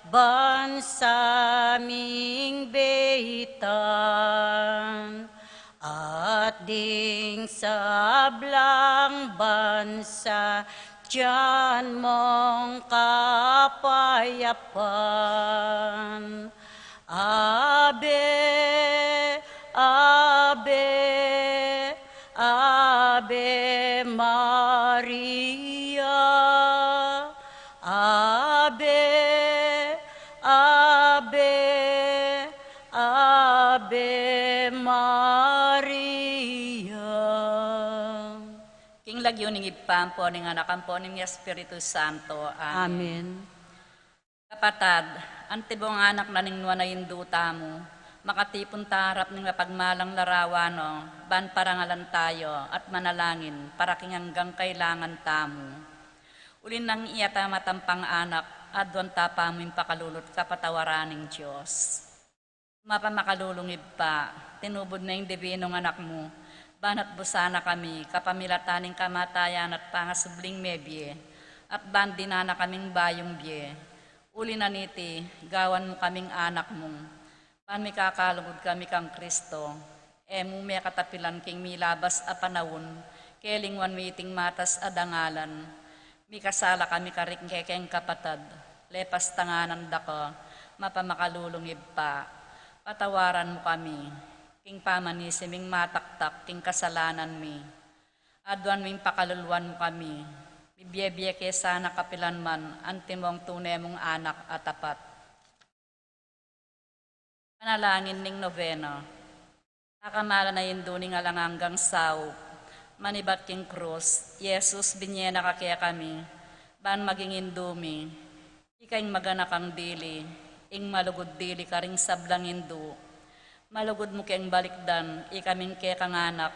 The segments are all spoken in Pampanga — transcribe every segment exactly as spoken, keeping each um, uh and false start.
bansa ming beitan, at ding sablang bansa dian mong kapayapan. Ave, Ave, Ave Maria. Ave, Ave, Ave Maria. King lagyu ning Ibpa, ampo ning Anak, ampo ning Espiritu Santo. Amen. Amen. Kapatad, antimo ngan anak na ning nuan a indu tamu, makatipun ta king arap ning mapagmalang larawan no, ban parangalan tamu, at manalangin, para king anggang kailangan tamu. Uli nang iya ta matampang anak, aduan ta pamu ing pakalulu at kapatawaran ning Dios. Mapamakalulung Ibpa, tinubud me ing dibinung Anak mu, ban atbusan na kami, kapamilatan ning kamatayan at pangasubling mebie, at ban dinan na kaming bayung bie. Uli na niti, gawan mu kaming anak mu, ban mikakalugud kami kang Kristo. E mu me katapilan king milabas a panaun, kelingwan mi iting matas a dangalan. Mikasala kami karing kekeng kapatad, lepas tanganan da ka, mapamakalulung Ibpa. Patawaran mu kami, king pamanisi ming mataktak, king kasalanan mi. Aduan ming pakaluluan mu kami, mibie-bie ke sana kapilan man, antimong tune mung anak a tapat. Panalangin ning Novena. Pakamalan a Indu ning alang anggang saup, manibat king krus, Jesus, binie na ka kekami, ban maging Indu mi. Ika ing maganakang dili, ing malugud dili karing sablang indu. Malugud mu keng balikdan, ikaming kekang anak,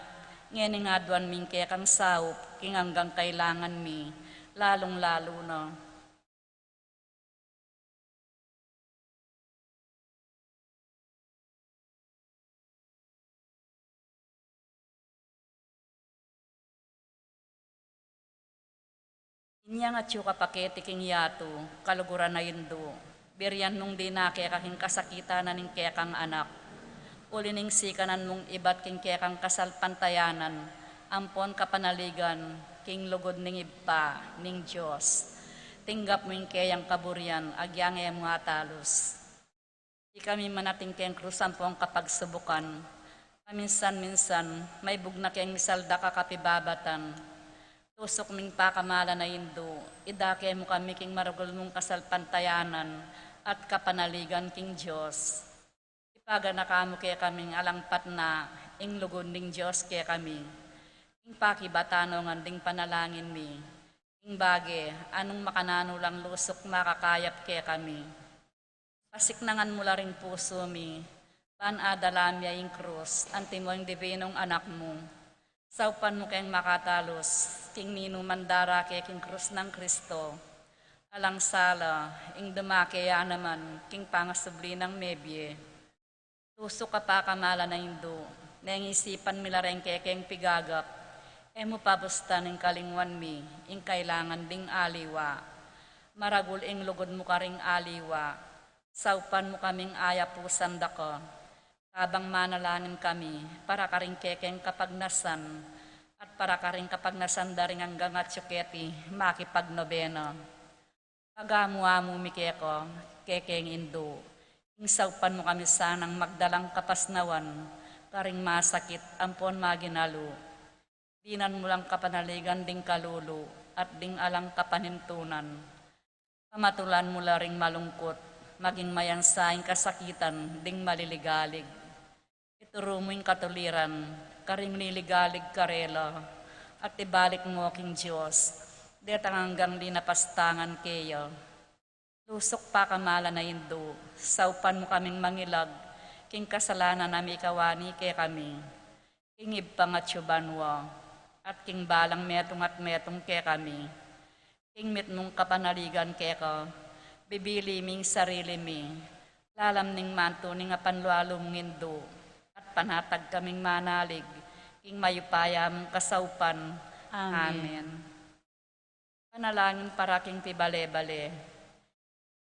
ngening aduan ming kekang saup, king anggang kailangan mi, lalung-lalu na inyang atyu ka pa keti king yatu, kaluguran a Indu, birian mung dinake ka king kasakitan na ning kekang anak. Uli ning sikanan mung ibat king kekang kasalpantayanan, ampon kapanaligan, king lugud ning Ibpa, ning Dios. Tinggap mu ing keyang kaburian, agyang e mu atalus. Ikami manating keng krus ampong kapagsubukan. Paminsan-minsan, maibug na keng misaldak a kapibabatan. Tusuk ming pakamalan a Indu, idake mu kami king maragul mung kasalpantayanan at kapanaligan king Dios. Ipaganaka mu kekaming alang patna ing lugud ning Dios kekami. Ing pakibatan no ngan ding panalangin mi. Ing bage, anung makananu lang lusuk makakayap kekami. Pasiknangan mu la ring pusu mi, ban adala mi ya ing krus, antimo ing dibinung Anak mu. Saupan mu keng makatalus, king ninuman darake king krus nang Kristo. Alang sala, ing dumake ya naman, king pangasubli nang mebie. Tusuk a pakamalan a Indu, neng isipan mi la reng kekeng pigagap, e mu pabustan ing kalingwan mi, ing kailangan ding aliwa. Maragul ing lugud mu karing aliwa, saupan mu kaming ayapusan da ka. Kabang manalangin kami, para karing kekeng kapagnasan, at para karing kapagnasan da ring anggang atyu keti, makipagnobena. Pagamu-amu mi keka, kekeng Indu, ing saupan mu kami sanang magdalang kapasnawan, karing masakit ampon maginalu. Dinan mu lang kapanaligan ding kalulu, at ding alang kapanintunan. Pamatulan mu la ring malungkut, maging mayansa ing kasakitan ding maliligalig. Ituru mu ing katuliran karing liligalig karela, at ibalik mu king Dios detang anggang dinapastangan keya. Tusuk pakamalan a Indu, saupan mu kaming mangilag king kasalanan a mikawani kekami, king Ibpang atyu banua, at king balang metung at metung kekami. King mitmung kapanaligan keka, bibili ming sarili mi, lalam ning mantu ning apanlualu mung Indu, at panatag kaming manalig king mayupaya mung kasaupan. Amen. Amen. Panalangin para king pibale-bale.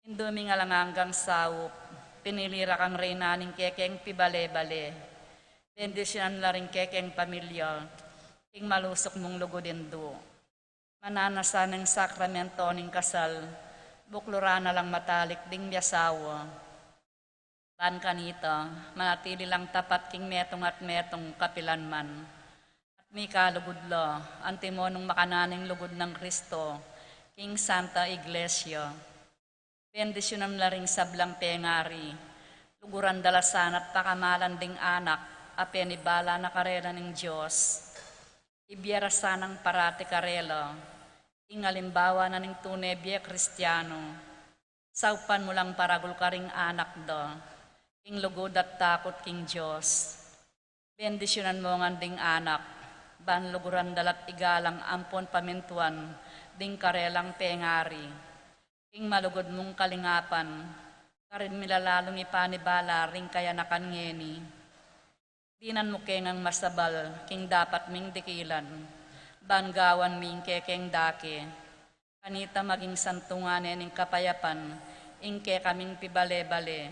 Indu ming alang anggang saup, pinili ra kang reyna ning kekeng pibale-bale. Bendisyunan la ring kekeng pamilya king malusuk mung lugud, Indu. Mananasa neng sakramento ning kasal, bukluran na lang matalik ding miasawa. Ban kanita, manatili lang tapat king metung at metung kapilan man. At mikalugud la, antimo nung makananu ning lugud nang Kristo king Santa Iglesia. Bendisyunan la ring sablang pengari, luguran da la sana at pakamalan ding anak a penibala na karela ning Dios. Ibie ra sanang parati karela ing alimbawa na ning tune bie Kristiano. Saupan mu lang paragul karing anak da ing lugud at takut king Dios. Bendisyunan mu ngan ding anak, ban luguran da la't igalang ampon pamintuan ding karelang pengari king malugud mung kalingapan, karin mi la lalung ipanibala ring kayanakan ngeni. Dinan mu ke ngang masabal king dapat ming dikilan, ban gawan mi ing kekeng dake. Kanita maging santungan ne ning kapayapan ing kekaming pibale-bale,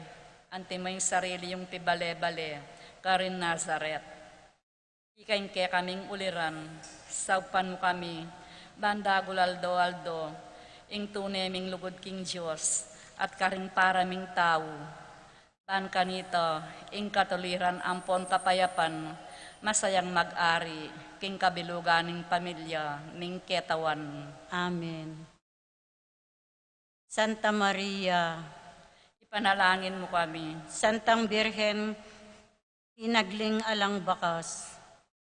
antimo ing sarili yung pibale-bale karin Nazaret. Ika ing kekaming uliran, saupan mu kami, ban dagul aldo-aldo ing tune ming lugud king Dios at karing para ming tau. Ban kanita, ing katuliran ampon kapayapan, masayang mag-ari king kabilugan ning pamilya ning ketawan. Amen. Santa Maria, ipanalangin mu kami. Santang Birhen, tinagling alang bakas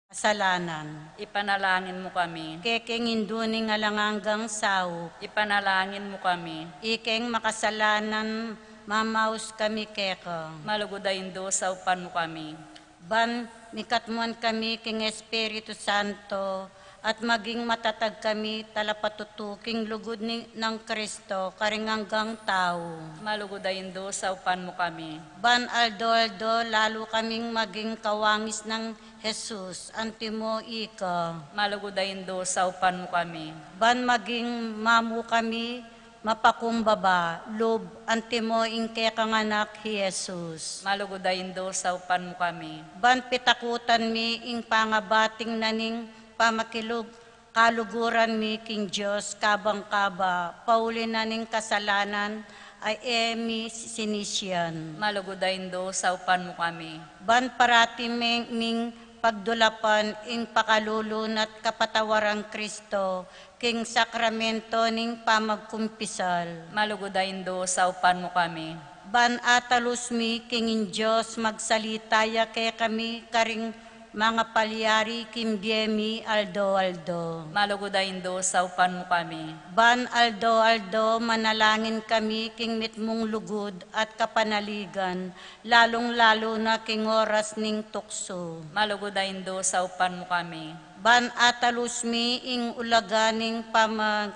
kasalanan, ipanalangin mu kami. Kekeng Indu ning alang anggang saup, ipanalangin mu kami. Ikeng makasalanan, mamaus kami keka. Malugud a Indu, saupan mu kami. Ban mikatmuan kami king Espiritu Santo, at maging matatag kami talapatutu king lugud ni, nang Kristo karing anggang tau. Malugud a Indu, saupan mu kami. Ban aldo-aldo lalu kaming maging kawangis nang Jesus, antimo ika. Malugud a Indu, saupan mu kami. Ban maging mamu kami mapakumbaba lub, antimo ing kekang anak i Jesus. Malugud a Indu, saupan mu kami. Ban pitakutan mi ing pangabating na ning pamakilub, kaluguran mi king Dios kabang kaba, pauli na ning kasalanan a e mi sinisian. Malugud a Indu, saupan mu kami. Ban parati mi, ming pagdulapan ing pakalulu na't kapatawaran Kristo king sakramento ning pamagkumpisal. Malugud a Indu, saupan mu kami. Ban atalus mi king ing Dios magsalita ya kekami karing mangapalyari king bie mi aldo-aldo. Malugud a Indu, saupan mu kami. Ban aldo-aldo manalangin kami king mitmung lugud at kapanaligan, lalung-lalu na king oras ning tuksu. Malugud a Indu, saupan mu kami. Ban atalus mi ing ulaga ning pama-,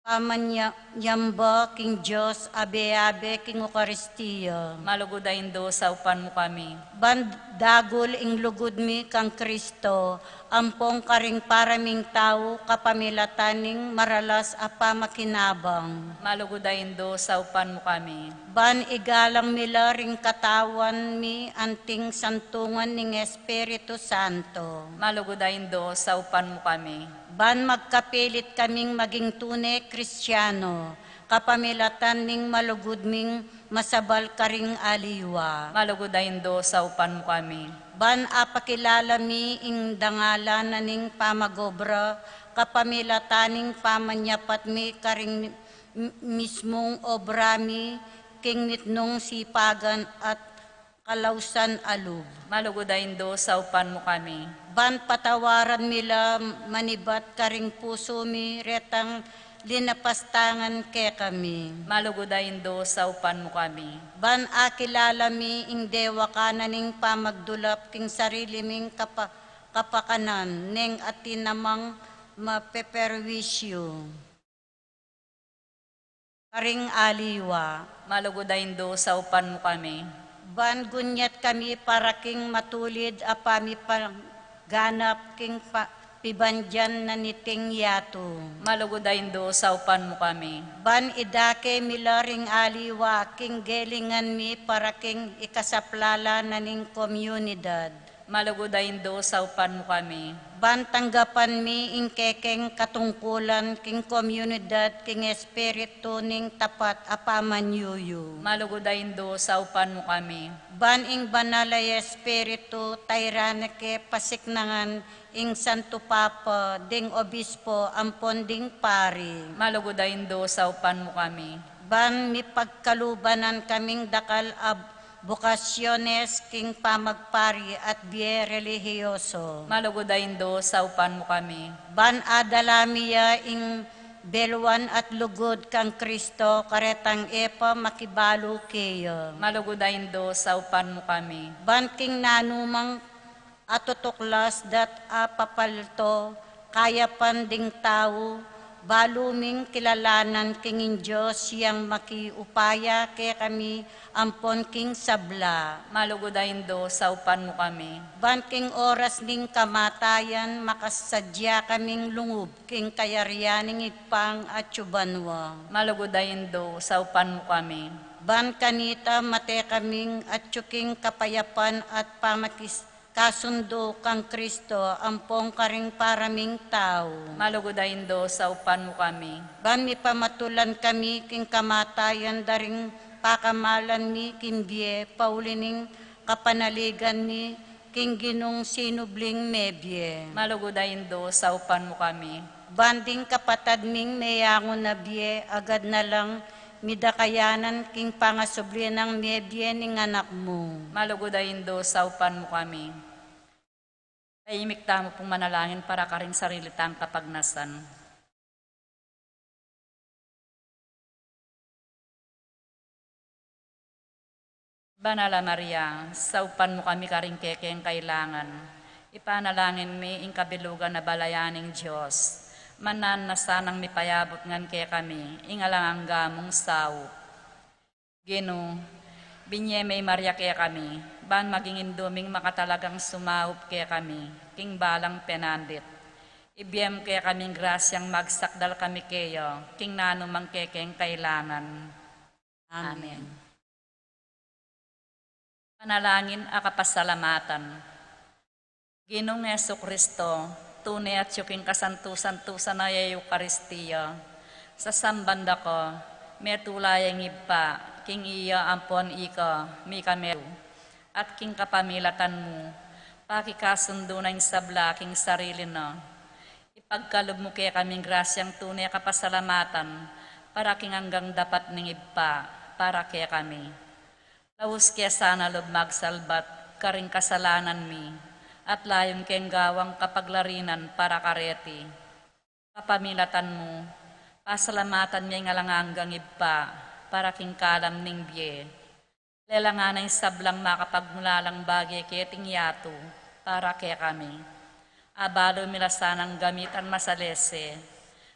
pamanyamba king Dios abe-abe king Eukaristia. Malugud a Indu, saupan mu kami. Ban dagul ing lugud mi kang Kristo, ampong karing para ming tau kapamilatan ning maralas a pamakinabang. Malugud a Indu, saupan mu kami. Ban igalang mi la ring katawan mi anting santungan ning Espiritu Santo. Malugud a Indu, saupan mu kami. Ban magkapilit kaming maging tune Kristiano, kapamilatan ning malugud ming masabal karing aliwa. Malugud a Indu, saupan mu kami. Ban apakilala mi ing dangalan na ning pamag-obra, kapamilatan ning pamanyapat mi karing m-, mismung obra mi, king mitmung sipagan at kalausan a lub. Malugud a Indu, saupan mu kami. Ban patawaran mi la manibat karing pusu mi retang linapastangan kekami. Malugud a Indu, saupan mu kami. Ban akilala mi ing dewakan na ning pamagdulap king sarili ming kapa-, kapakanan, neng atin namang mapeperwisyu karing aliwa. Malugud a Indu, saupan mu kami. Ban gunyat kami para king matulid a pamipaganap king pa-, ibandian na niting yatu. Malugud a Indu, saupan mu kami. Ban idake mi la ring aliwa king gelingan mi para king ikasaplala na ning komunidad. Malugud a Indu, saupan mu kami. Ban tanggapan mi ing kekeng katungkulan king komunidad king espiritu ning tapat a pamanyuyu. Malugud a Indu, saupan mu kami. Ban ing banal a espiritu tairan na ke pasiknangan ing Santo Papa, ding obispo ampon ding pari. Malugud a Indu, saupan mu kami. Ban mipagkaluban na kaming dakal a bokasyones king pamagpari at bie relihiyoso. Malugud a Indu, saupan mu kami. Ban adala mi ya ing beluan at lugud kang Kristo karetang e pa makibalu keya. Malugud a Indu, saupan mu kami. Ban king nanumang atutuklas dat a papalto kayapan ding tau, balu ming kilalanan king ing Dios yang makiupaya kekami ampon king sabla. Malugud a Indu, saupan mu kami. Ban king oras ning kamatayan makasadya kaming lungub king kayarian ning Ibpang atsu banua. Malugud a Indu, saupan mu kami. Ban kanita mate kaming atsu king kapayapan at pamakis kasundu kang Kristo ampon karing paraming tau. Malugud a Indu, saupan mu kami. Ban mipamatulan kami king kamatayan da ring pakamalan mi king bie, pauli ning kapanaligan mi king Ginung sinubling mebie. Malugud a Indu, saupan mu kami. Ban ding kapatad ming meyangu na bie, agad na lang midakayanan king pangasubli nang mebie ning Anak mu. Malugud a Indu, saupan mu kami. Tahimik tamu pung manalangin para karing sarili tang kapagnasan. Banal a Maria, saupan mu kami karing kekeng kailangan. Ipanalangin mi ing kabilugan a balayan ning Dios. Mananu na sanang mipayabut ngan kekami ing alang angga mung saup. Ginu, binie me i Maria kekami, ban maging indu ming makatalagang sumaup kekami king balang penandit. Ibie mu kekaming grasyang magsakdal kami keya king nanumang kekeng kailangan. Amen. Amen. Panalangin a kapasalamatan. Ginung Jesucristo, tune atsu king kasantu-santusan a Eukaristia, sasamban da ka, metula ya ing Ibpa, king iya ampon ika, mika metung, at king kapamilatan mu, pakikasundu na ing sabla king sarili na. Ipagkalub mu kekaming grasyang tune kapasalamatan, para king anggang dapat ning Ibpa, para kekami. Laus ke sana lub magsalbat karing kasalanan mi, at layun keng gawang kapaglarinan para kareti. Kapamilatan mu, pasalamatan mi ing alang anggang Ibpa, para king kalam ning bie. Lelangan na ing sablang makapagmulalang bage keting yatu, para kekami. Abalu mi la sanang gamitan masalese,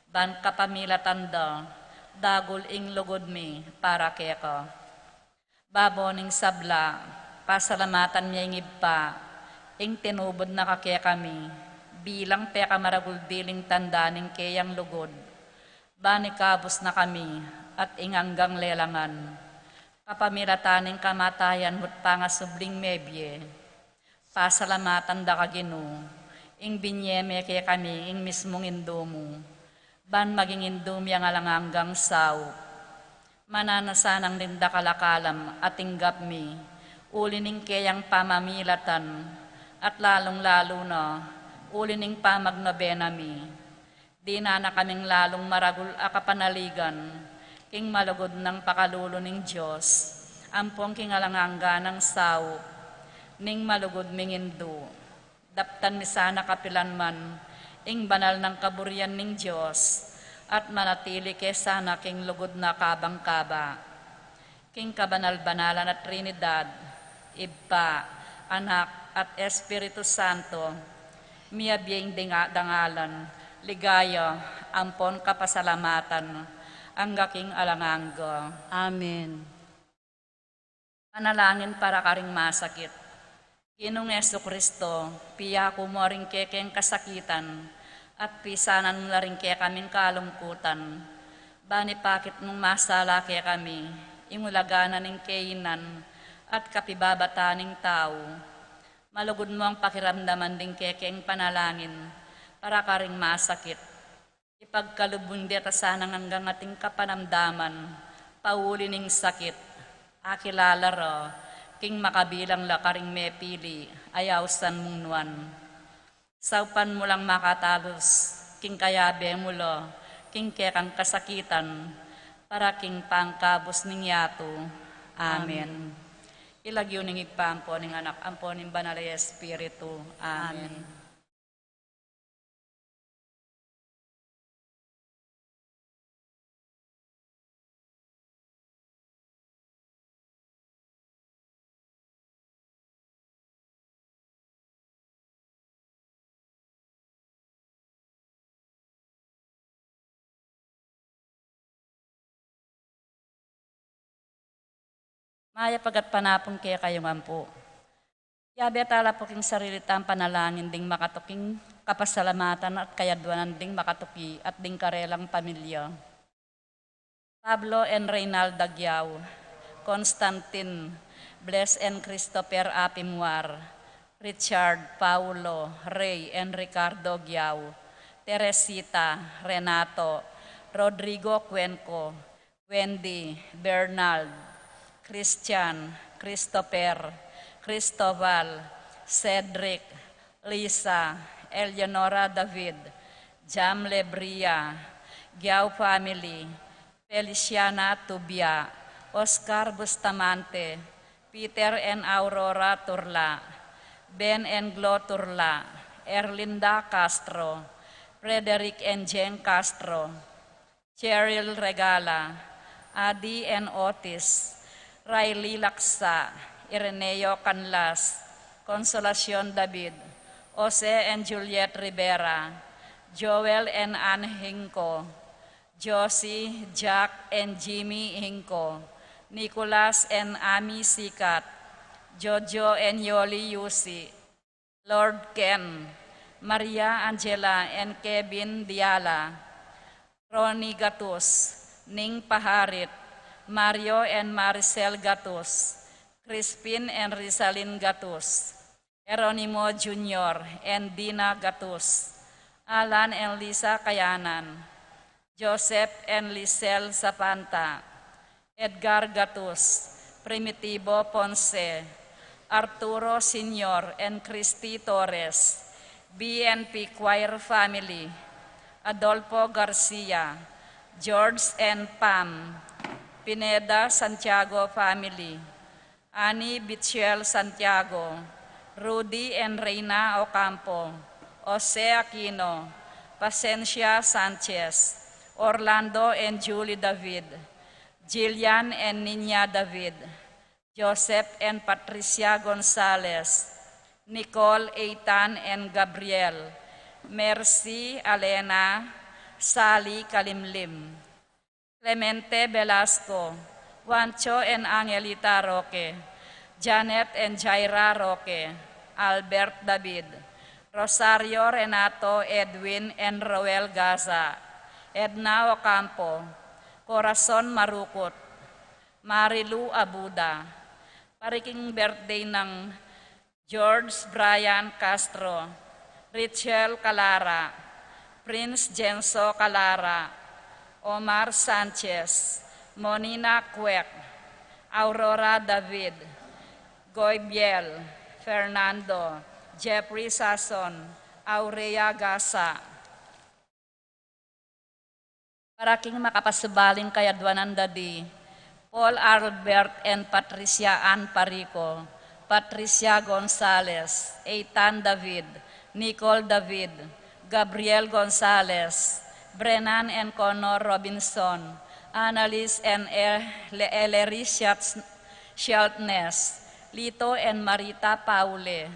ban kapamilatan da, dagul ing lugud mi, para keka. Babo ning sabla, pasalamatan mi ing Ibpa, ing tinubud na ka kekami, bilang pekamaragul diling tanda ning keyang lugud. Ban ikabus na kami, at ing anggang lelangan. Kapamilatan ning kamatayan mu't pangasubling mebie. Pasalamatan da ka Ginu, ing binie me kekami ing mismung indu mu. Ban maging indu mi ing alang anggang saup. Mananu na sanang ning dakal a kalam a tinggap mi, uli ning keyang pamamilatan, at lalung-lalu na, uli ning pamagnobena mi. Dinan na kaming lalung maragul a kapanaligan, king malugud nang pakalulu ning Dios, ampon king alang angga nang saup, ning malugud ming indu. Daptan mi sana kapilan man, ing banal nang kaburian ning Dios, at manatili ke sana king lugud na kabang kaba. King kabanal-banalan a Trinidad, Ibpa, Anak, at Espiritu Santo, miyabie ing dinga-, dangalan, ligaya, ampon kapasalamatan, angga king alang angga. Amen. Panalangin para karing masakit. Ginung Jesucristo, piyaku mu ring kekeng kasakitan, At pisanan mu la ring kekaming kalungkutan, bang ipakit mung masala kekami ing ulaga na ning kainan at kapibabatan ning tau. Malugud mung pakiramdaman ding kekeng panalangin para karing masakit. Ipagkalub mu deta sanang anggang ating kapanamdaman, pauli ning sakit, akilala ra king makabilang la karing mepili a ausan mung nuan. Saupan mu lang makatalus king kayabe mu la king kekang kasakitan, para king pangkabus ning yatu. Amen. Amen. King lagyu ning Ibpa, ampo ning Anak, ampo ning Banal a Espiritu. Amen. Amen. Mayap a gatpanapun kekayu ngan pu. Yabe tala pu king sarili tang panalangin ding makatuking kapasalamatan at kayadwanan ding makatuki at ding karelang pamilya. Pablo and Reynalda Giao, Constantine, Bless and Christopher Apimuar, Richard, Paulo, Rey and Ricardo Giao, Teresita, Renato, Rodrigo Cuenco, Wendy, Bernard, Christian, Christopher, Cristobal, Cedric, Lisa, Eleonora David, Jam Lebria, Giao family, Feliciana Tubia, Oscar Bustamante, Peter and Aurora Turla, Ben and Glo Turla, Erlinda Castro, Frederick and Jane Castro, Cheryl Regala, Adi and Otis, Riley Laksa, Ireneo Canlas, Consolacion David, Jose and Juliet Rivera, Joel and Anne Hinco, Josie, Jack and Jimmy Hinco, Nicolas and Amy Sikat, Jojo and Yoli Yusi, Lord Ken, Maria Angela and Kevin Diala, Ronnie Gatus, Ning Paharit, Mario and Maricel Gatus, Crispin and Rizalin Gatus, Jeronimo Junior and Dina Gatus, Alan and Lisa Kayanan, Joseph and Lisel Zapanta, Edgar Gatus, Primitivo Ponce, Arturo Senior and Christy Torres, B N P Choir family, Adolfo Garcia, George and Pam, Pineda Santiago family, Annie Bitchel Santiago, Rudy and Reina Ocampo, Jose Aquino, Pacencia Sanchez, Orlando and Julie David, Jillian and Niña David, Joseph and Patricia Gonzalez, Nicole, Eitan and Gabriel, Mercy, Alena, Sally Kalimlim, Clemente Velasco, Juancho and Angelita Roque, Janet and Jaira Roque, Albert David, Rosario Renato, Edwin and Roel Gaza, Edna Ocampo, Corazon Marukut, Marilu Abuda. Para king birthday nang George Brian Castro, Richel Calara, Prince Jenso Calara, Omar Sanchez, Monina Cuec, Aurora David, Goy Biel, Fernando, Jeffrey Sason, Aurea Gasa. Para king makapasubaling kayadwanan da di Paul Albert and Patricia Ann Parico, Patricia Gonzalez, Eitan David, Nicole David, Gabriel Gonzalez, Brennan and Connor Robinson, Annalise and E-, Le-, Ellery Sheltz-, Sheltness, Lito and Marita Paule,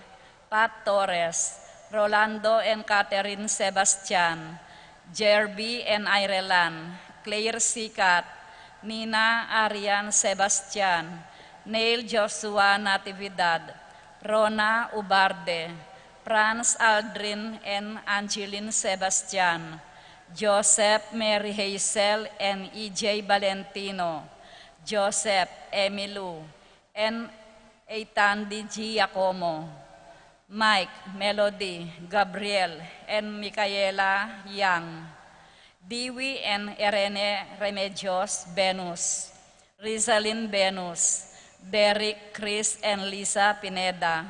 Pat Torres, Rolando and Catherine Sebastian, Jerby and Ireland, Claire Sikat, Nina Arian Sebastian, Neil Joshua Natividad, Rona Ubarde, Franz Aldrin and Angeline Sebastian, Joseph, Mary Hazel and E J Valentino, Joseph, Emilu, and Eitandi Giacomo, Mike, Melody, Gabriel, and Micaela Yang, Dewey and Irene Remedios Venus, Rizalin Venus, Derek, Chris, and Lisa Pineda,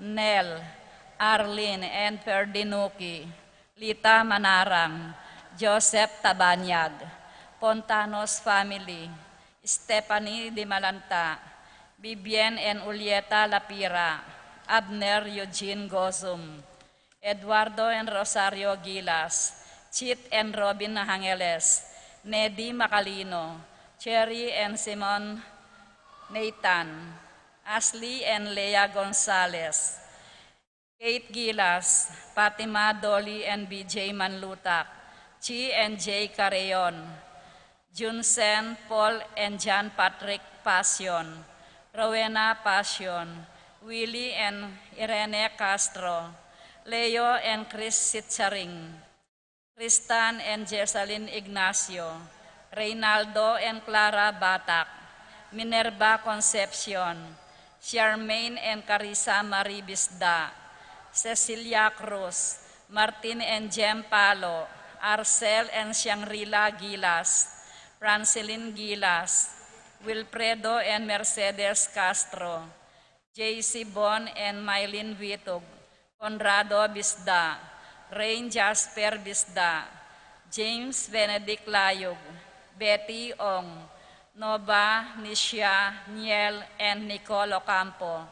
Nel, Arlene, and Ferdinuki, Lita Manarang, Joseph Tabanyag, Pontanos family, Stephanie Dimalanta, Vivian and Julieta Lapira, Abner Eugene Gozum, Eduardo and Rosario Gilas, Chit and Robin Angeles, Nedi Macalino, Cherry and Simon Nathan, Ashley and Lea Gonzalez, Kate Gilas, Fatima, Dolly and B J Manlutak, Chi and Jay Carreon, Junsen, Paul and John Patrick Passion, Rowena Passion, Willie and Irene Castro, Leo and Chris Sitsaring, Tristan and Jessalyn Ignacio, Reynaldo and Clara Batak, Minerva Concepcion, Charmaine and Carissa Marie Bisda, Cecilia Cruz, Martin and Jem Palo, Arcel and Shangri-La Gilas, Francilyn Gilas, Wilfredo and Mercedes Castro, J C Bon and Mylene Vitug, Conrado Bisda, Rain Jasper Bisda, James Benedict Layug, Betty Ong, Nova, Nisha, Niel, and Nicole Ocampo,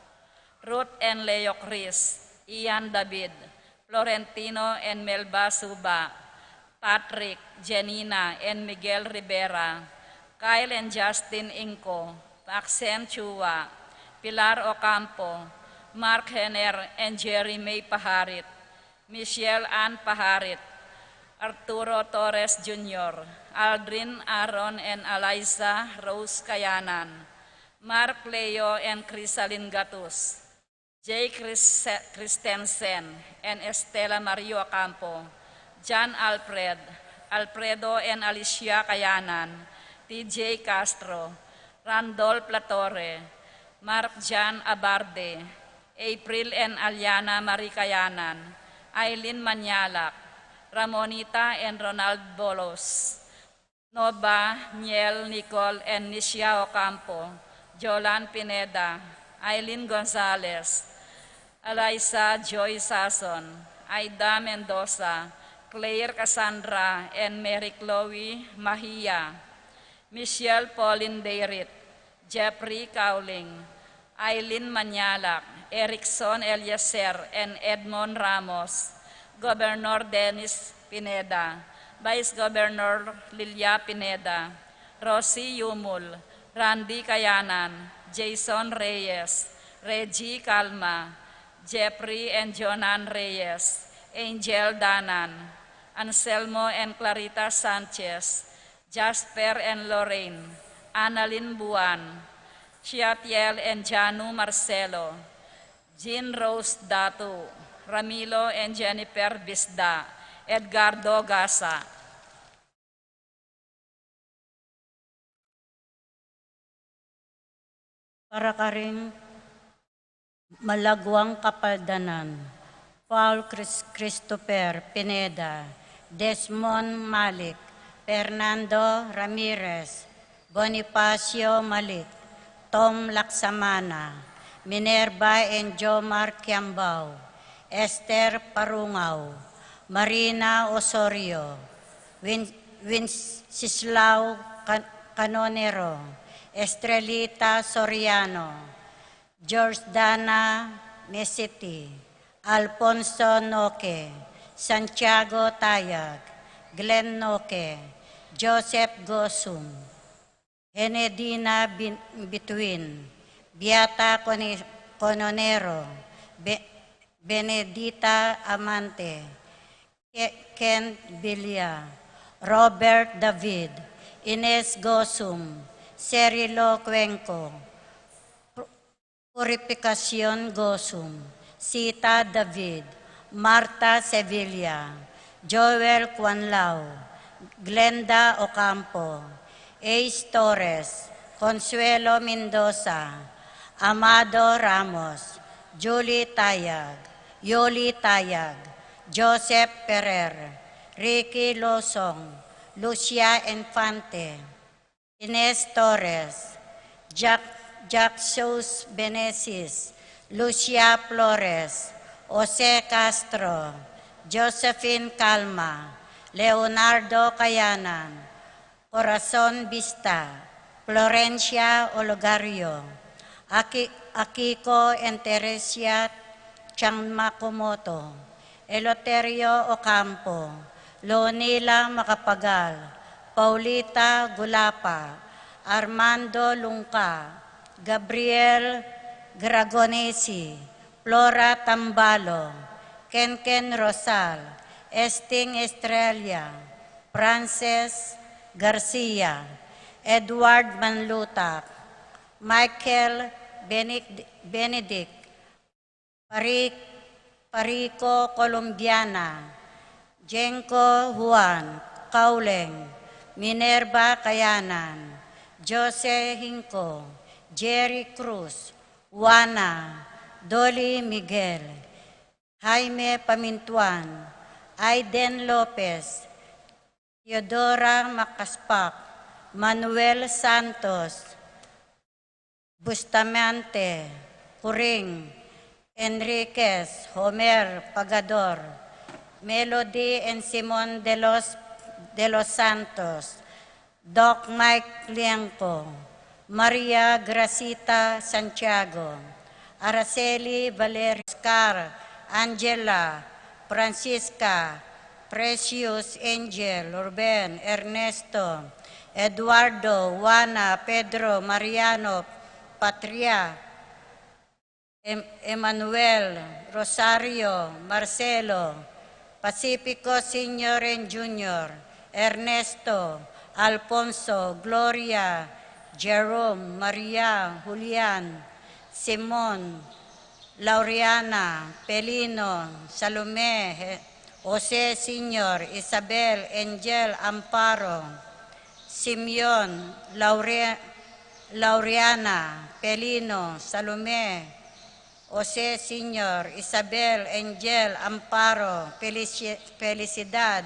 Ruth and Leo Chris, Ian David, Florentino and Melba Suba, Patrick, Janina, and Miguel Rivera, Kyle and Justin Inco, Maxim Chua, Pilar Ocampo, Mark Henner and Jerry May Paharit, Michelle Ann Paharit, Arturo Torres Junior, Aldrin Aaron and Eliza Rose Kayanan, Mark Leo and Crisalin Gatus, Jay Chris-, Christensen and Estela Marie Ocampo, John Alfred, Alfredo and Alicia Kayanan, T J Castro, Randolph Latorre, Mark John Abarde, April and Aliana Marie Kayanan, Aileen Manyalak, Ramonita and Ronald Bolos, Nova, Niel, Nicole, and Nicia Ocampo, Jolan Pineda, Aileen Gonzalez, Eliza Joy Sason, Aida Mendoza, Claire Cassandra, and Mary Chloe Mahia, Michelle Pauline Dayrit, Jeffrey Cowling, Aileen Manyalak, Erickson Eliezer, and Edmond Ramos, Governor Dennis Pineda, Vice Governor Lilia Pineda, Rosie Yumul, Randy Kayanan, Jason Reyes, Reggie Calma, Jeffrey and Jonan Reyes, Angel Danan, Anselmo and Clarita Sanchez, Jasper and Lorraine, Annalyn Buan, Chiatiel and Janu Marcelo, Jean Rose Datu, Ramilo and Jennifer Bisda, Edgardo Gasa. Para karing malaguang kapaldanan, Paul Chris-, Christopher Pineda, Desmond Malik, Fernando Ramirez, Bonifacio Malik, Tom Laksamana, Minerva and Jomar Kiambao, Esther Parungao, Marina Osorio, Win-, Wenceslao Can-, Canonero, Estrelita Soriano, Jordana Mesiti, Alfonso Noque, Santiago Tayag, Glenn Noque, Joseph Gosum, Enedina Bin-, Bituin, Beata Cone-, Cononero, Be-, Benedita Amante, Ke-, Ken Villa, Robert David, Ines Gosum, Serilo Cuenco, Purificacion Gosum, Sita David, Martha Sevilla, Joel Cuanlao, Glenda Ocampo, Ace Torres, Consuelo Mendoza, Amado Ramos, Julie Tayag, Yoli Tayag, Joseph Ferrer, Ricky Losong, Lucia Infante, Ines Torres, Jack, Jack Sos Benesis, Lucia Flores, Jose Castro, Josephine Calma, Leonardo Cayanan, Corazon Vista, Florencia Olegario, Aki-, Akiko and Teresia Chang Makumoto, Eleuterio Ocampo, Lonila Macapagal, Paulita Gulapa, Armando Lungca, Gabriel Gragonesi, Flora Tambalo, Kenken Rosal, Esting Estrella, Frances Garcia, Edward Manlutak, Michael Benedict, Benedict, Pari-, Parico Colombiana, Jenko Juan, Kauleng, Minerva Kayanan, Jose Hinco, Jerry Cruz, Juana, Dolly Miguel, Jaime Pamintuan, Aiden Lopez, Teodora Macaspac, Manuel Santos, Bustamante, Curing, Enriquez, Homer Pagador, Melody and Simon de los, de los Santos, Doc Mike Lienco, Maria Gracita Santiago, Araceli Valerio, Oscar, Angela, Francisca, Precious, Angel, Ruben, Ernesto, Eduardo, Juana, Pedro, Mariano, Patria, Em-, Emmanuel, Rosario, Marcelo, Pacifico Senior and Junior, Ernesto, Alfonso, Gloria, Jerome, Maria, Julian, Simon, Laureana, Pelino, Salome, He-, Jose Senior, Isabel, Angel, Amparo, Simeon, Laure-, Laureana, Pelino, Salome, Jose Senior, Isabel, Angel, Amparo, Felici-, Felicidad,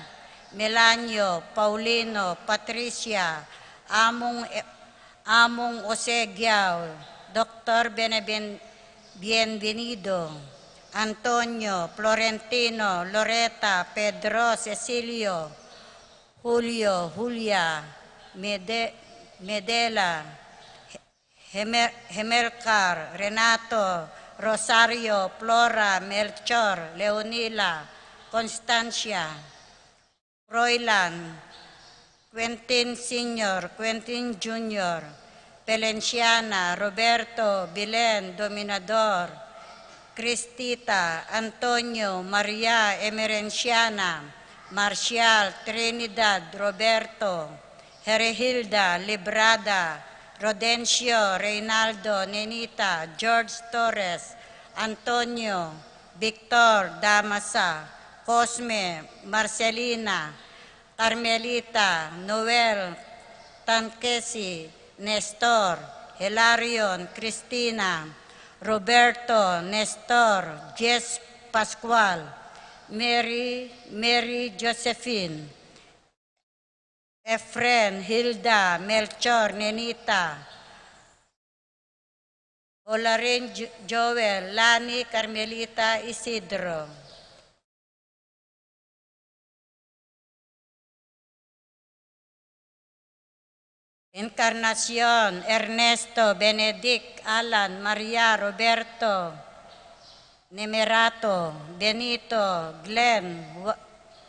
Melanio, Paulino, Patricia, Among, Among Jose Giao, Doktor Beneben-, Bienvenido, Antonio, Florentino, Loreta, Pedro, Cecilio, Julio, Julia, Mede-, Medela, Heme-, Hemelcar, Renato, Rosario, Flora, Melchor, Leonila, Constancia, Froilan, Quentin Senior, Quentin Junior, Valenciana, Roberto, Bilen, Dominador, Cristita, Antonio, Maria, Emerenciana, Marcial, Trinidad, Roberto, Herehilda, Librada, Rodencio, Reinaldo, Nenita, George Torres, Antonio, Victor, Damasa, Cosme, Marcelina, Carmelita, Noel, Tanquesi, Nestor, Hilarion, Cristina, Roberto, Nestor, Jess Pascual, Mary, Mary Josephine, Efren, Hilda, Melchor, Nenita, Olarin, Jo-, Joel, Lani, Carmelita, Isidro. Encarnacion, Ernesto, Benedict, Alan, Maria, Roberto, Nemerato, Benito, Glenn, Wa-,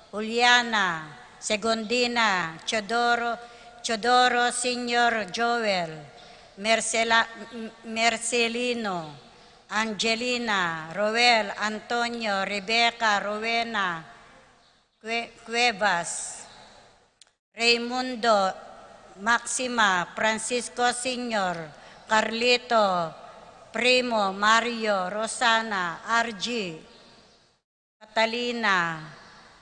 Juliana, Segundina, Teodoro, Teodoro Senior, Joel, Mercela-, M-, Mercelino, Angelina, Roel, Antonio, Rebecca, Rowena, Cue-, Cuevas, Raimundo, Maxima, Francisco Senior, Carlito, Primo, Mario, Rosana, Argy, Catalina,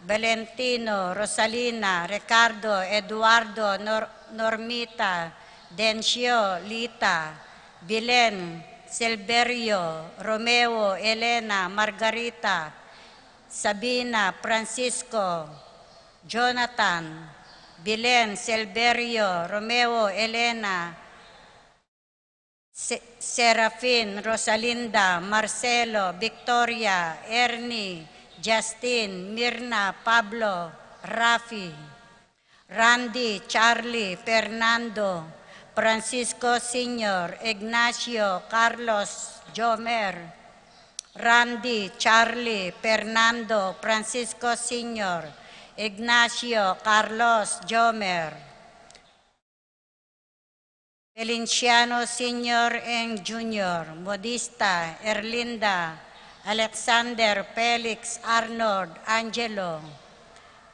Valentino, Rosalina, Ricardo, Eduardo, Nor-, Normita, Dencio, Lita, Bilen, Silverio, Romeo, Elena, Margarita, Sabina, Francisco, Jonathan, Bilen, Silverio, Romeo, Elena, Se-, Serafin, Rosalinda, Marcelo, Victoria, Ernie, Justin, Mirna, Pablo, Rafi, Randy, Charlie, Fernando, Francisco Senior, Ignacio, Carlos, Jomer, Randy, Charlie, Fernando, Francisco Senior, Ignacio, Carlos, Jomer, Feliciano Senior and Junior, Modista, Erlinda, Alexander, Felix, Arnold, Angelo,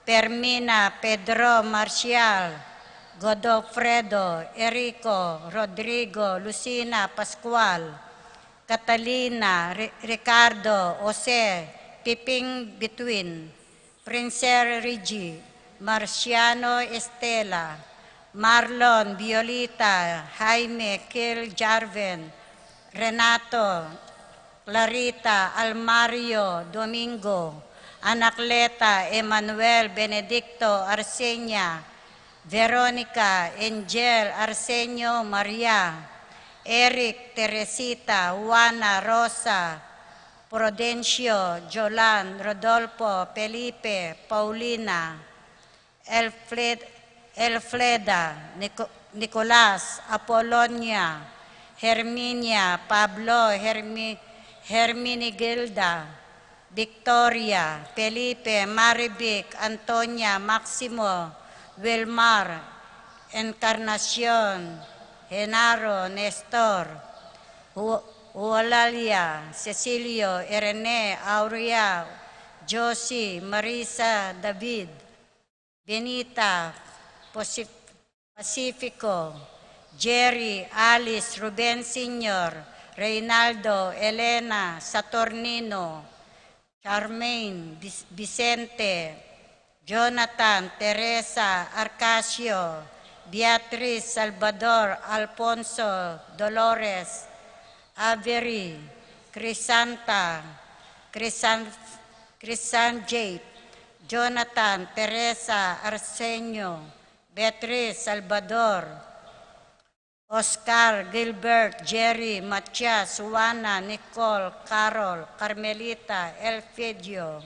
Fermina, Pedro, Marcial, Godofredo, Erico, Rodrigo, Lucina, Pascual, Catalina, Ri-, Ricardo, Jose, Piping Between, Princer Rigi, Marciano Estela, Marlon, Violita, Jaime, Kil, Jarven, Renato, Clarita, Almario, Domingo, Anacleta, Emmanuel, Benedicto, Arsenia, Veronica, Angel, Arsenio, Maria, Eric, Teresita, Juana, Rosa, Prudencio, Jolan, Rodolfo, Felipe, Paulina, Elfled-, Elfleda, Nico-, Nicolas, Apolonia, Herminia, Pablo, Hermi-, Herminigilda, Victoria, Felipe, Marivic, Antonia, Maximo, Wilmar, Encarnacion, Genaro, Nestor, Hu-, Eulalia, Cecilio, Irene, Aurea, Josie, Marisa, David, Benita, Posi-, Pacifico, Jerry, Alice, Ruben Senior, Reynaldo, Elena, Saturnino, Charmaine, Bis-, Vicente, Jonathan, Teresa, Arcasio, Beatriz, Salvador, Alfonso, Dolores, Avery, Crisanta, Crisan-, Crisanjate, Jonathan, Teresa, Arsenio, Beatriz, Salvador, Oscar, Gilbert, Jerry, Matias, Juana, Nicole, Carol, Carmelita, Elfidio,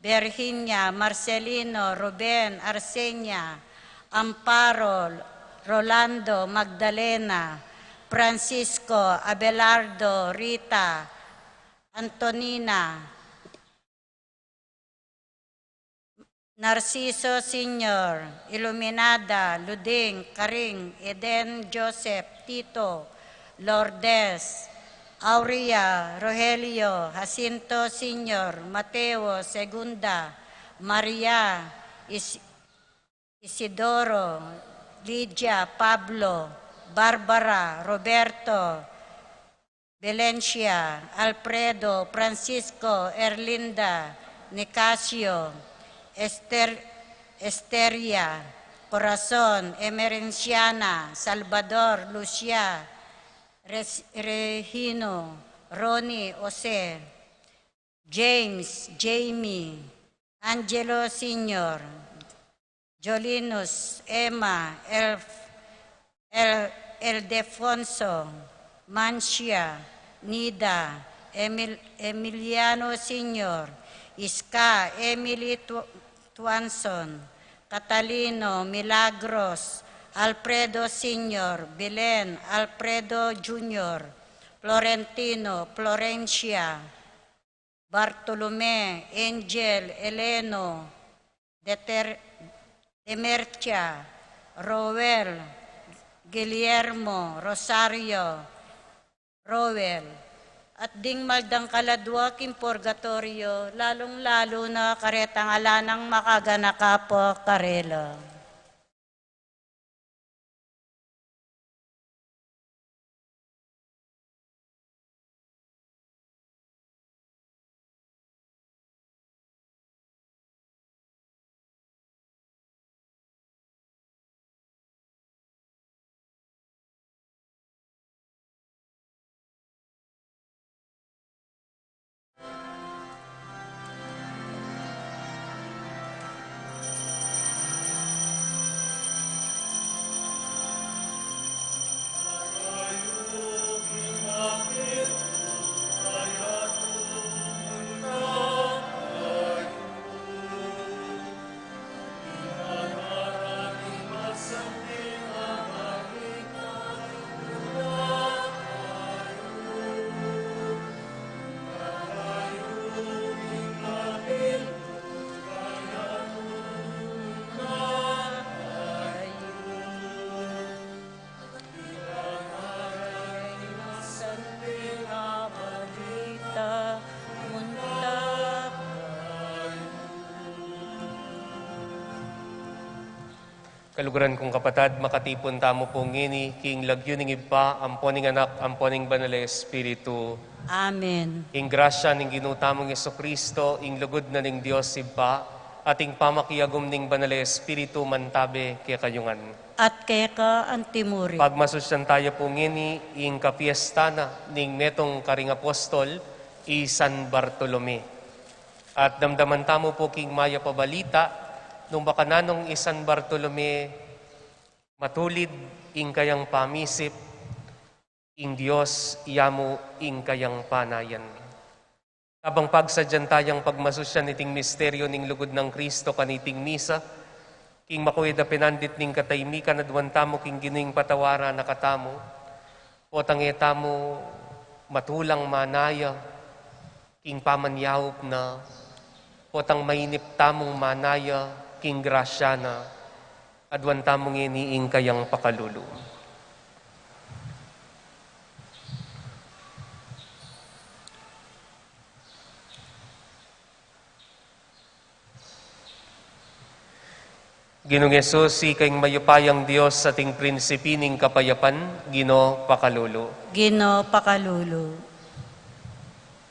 Virginia, Marcelino, Ruben, Arsenia, Amparo, Rolando, Magdalena, Francisco, Abelardo, Rita, Antonina, Narciso Senior, Iluminada, Luding, Karing, Eden, Joseph, Tito, Lourdes, Aurea, Rogelio, Jacinto Senior, Mateo, Segunda, Maria, Is-, Isidoro, Lydia, Pablo, Barbara, Roberto, Valencia, Alfredo, Francisco, Erlinda, Nicasio, Ester-, Esteria, Corazon, Emerenciana, Salvador, Lucia, Res-, Regino, Ronnie, Jose, James, Jamie, Angelo Senior, Jolinus, Emma, El-, El-, Ildefonso, Mancia, Nida, Emil-, Emiliano Senior, Iska, Emily Tu-, Tuanson, Catalino, Milagros, Alfredo Senior, Belen, Alfredo Junior, Florentino, Florencia, Bartolome, Angel, Eleno, Deter-, Demercia, Roel, Guillermo, Rosario, Roel, at ding maldangkal a dua king purgatorio, lalung-lalu na karetang ala nang makaganaka pu karela. Kaluguran kung kapatad, makatipun tamu pu ngeni king lagyu ning Ibpa, ampo ning Anak, ampo ning Banal a Espiritu. Amen. Ing grasya ning Ginu tamung Jesucristo, ing lugud na ning Dios Ibpa, at ing pamakiagum ning Banal a Espiritu mantabe kekayu ngan. At keka antimurin. Pagmasusyan taya pu ngeni ing kapiesta na ning metung karing apostol, i San Bartolome. At damdaman tamu pu king mayap a balita, nung makananu i San Bartolome, matulid ing kayang pamisip, ing Dios ya mu ing kayang panayan. Kabang pagsadyan tayang pagmasusyan iting misteryu ning lugud nang Kristo kaniting misa, king makuid a pinandit ning katahimikan, aduan tamu king Ginu ing patawaran na katamu, potang e tamu matulang manaya king pamanyaup na, potang mainip tamung manaya king grasya na, aduan tamu ngeni ing kayang pakalulu. Ginung Jesus, ika ing mayupayang Dios at ing prinsipi ning kapayapan, Ginu pakalulu. Ginu pakalulu.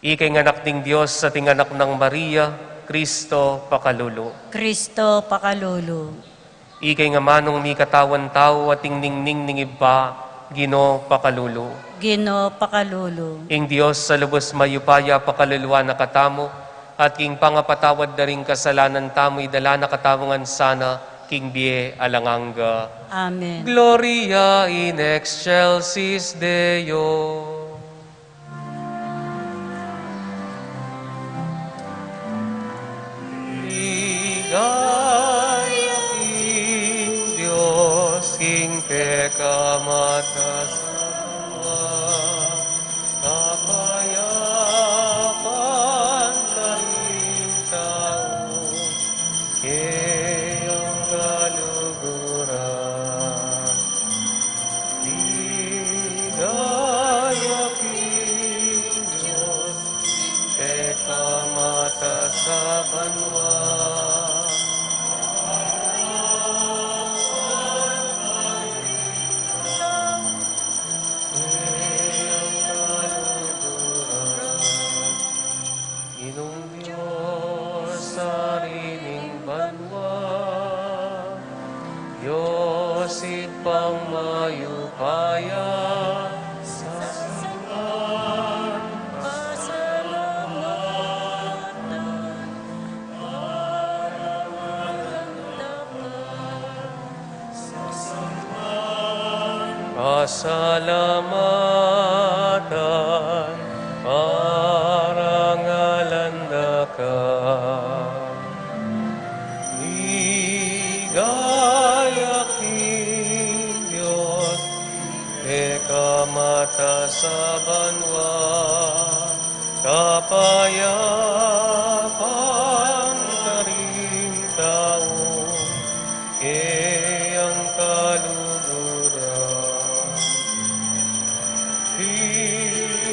Ika ing anak ning Dios at ing anak nang Maria, Kristo pakalulu. Kristo pakalulu. Ika ing amanung mikatawan tau at ing ningning ning Ibpa, Ginu pakalulu. Ginu pakalulu. Ing Dios a lubus mayupaya pakaluluan na katamu, at king pangapatawad da ring kasalanan tamu idala na katamu ngan sana king bie alang angga. Amen. Gloria in excelsis Deo. Ligaya king Dios king pekamatasan, kapayapan karing tau, keyang kaluguran. Ligaya king Dios, pekamatasan banua. Ginung Dios, Ari ning banua, Dios Ibpang mayupaya, sasamba, pasalamatan, parangalan da ka. Pasalamatan, parangalan da ka. Ligaya king Dios, pekamatasan banua, kapayapan karing tau, keyang kaluguran.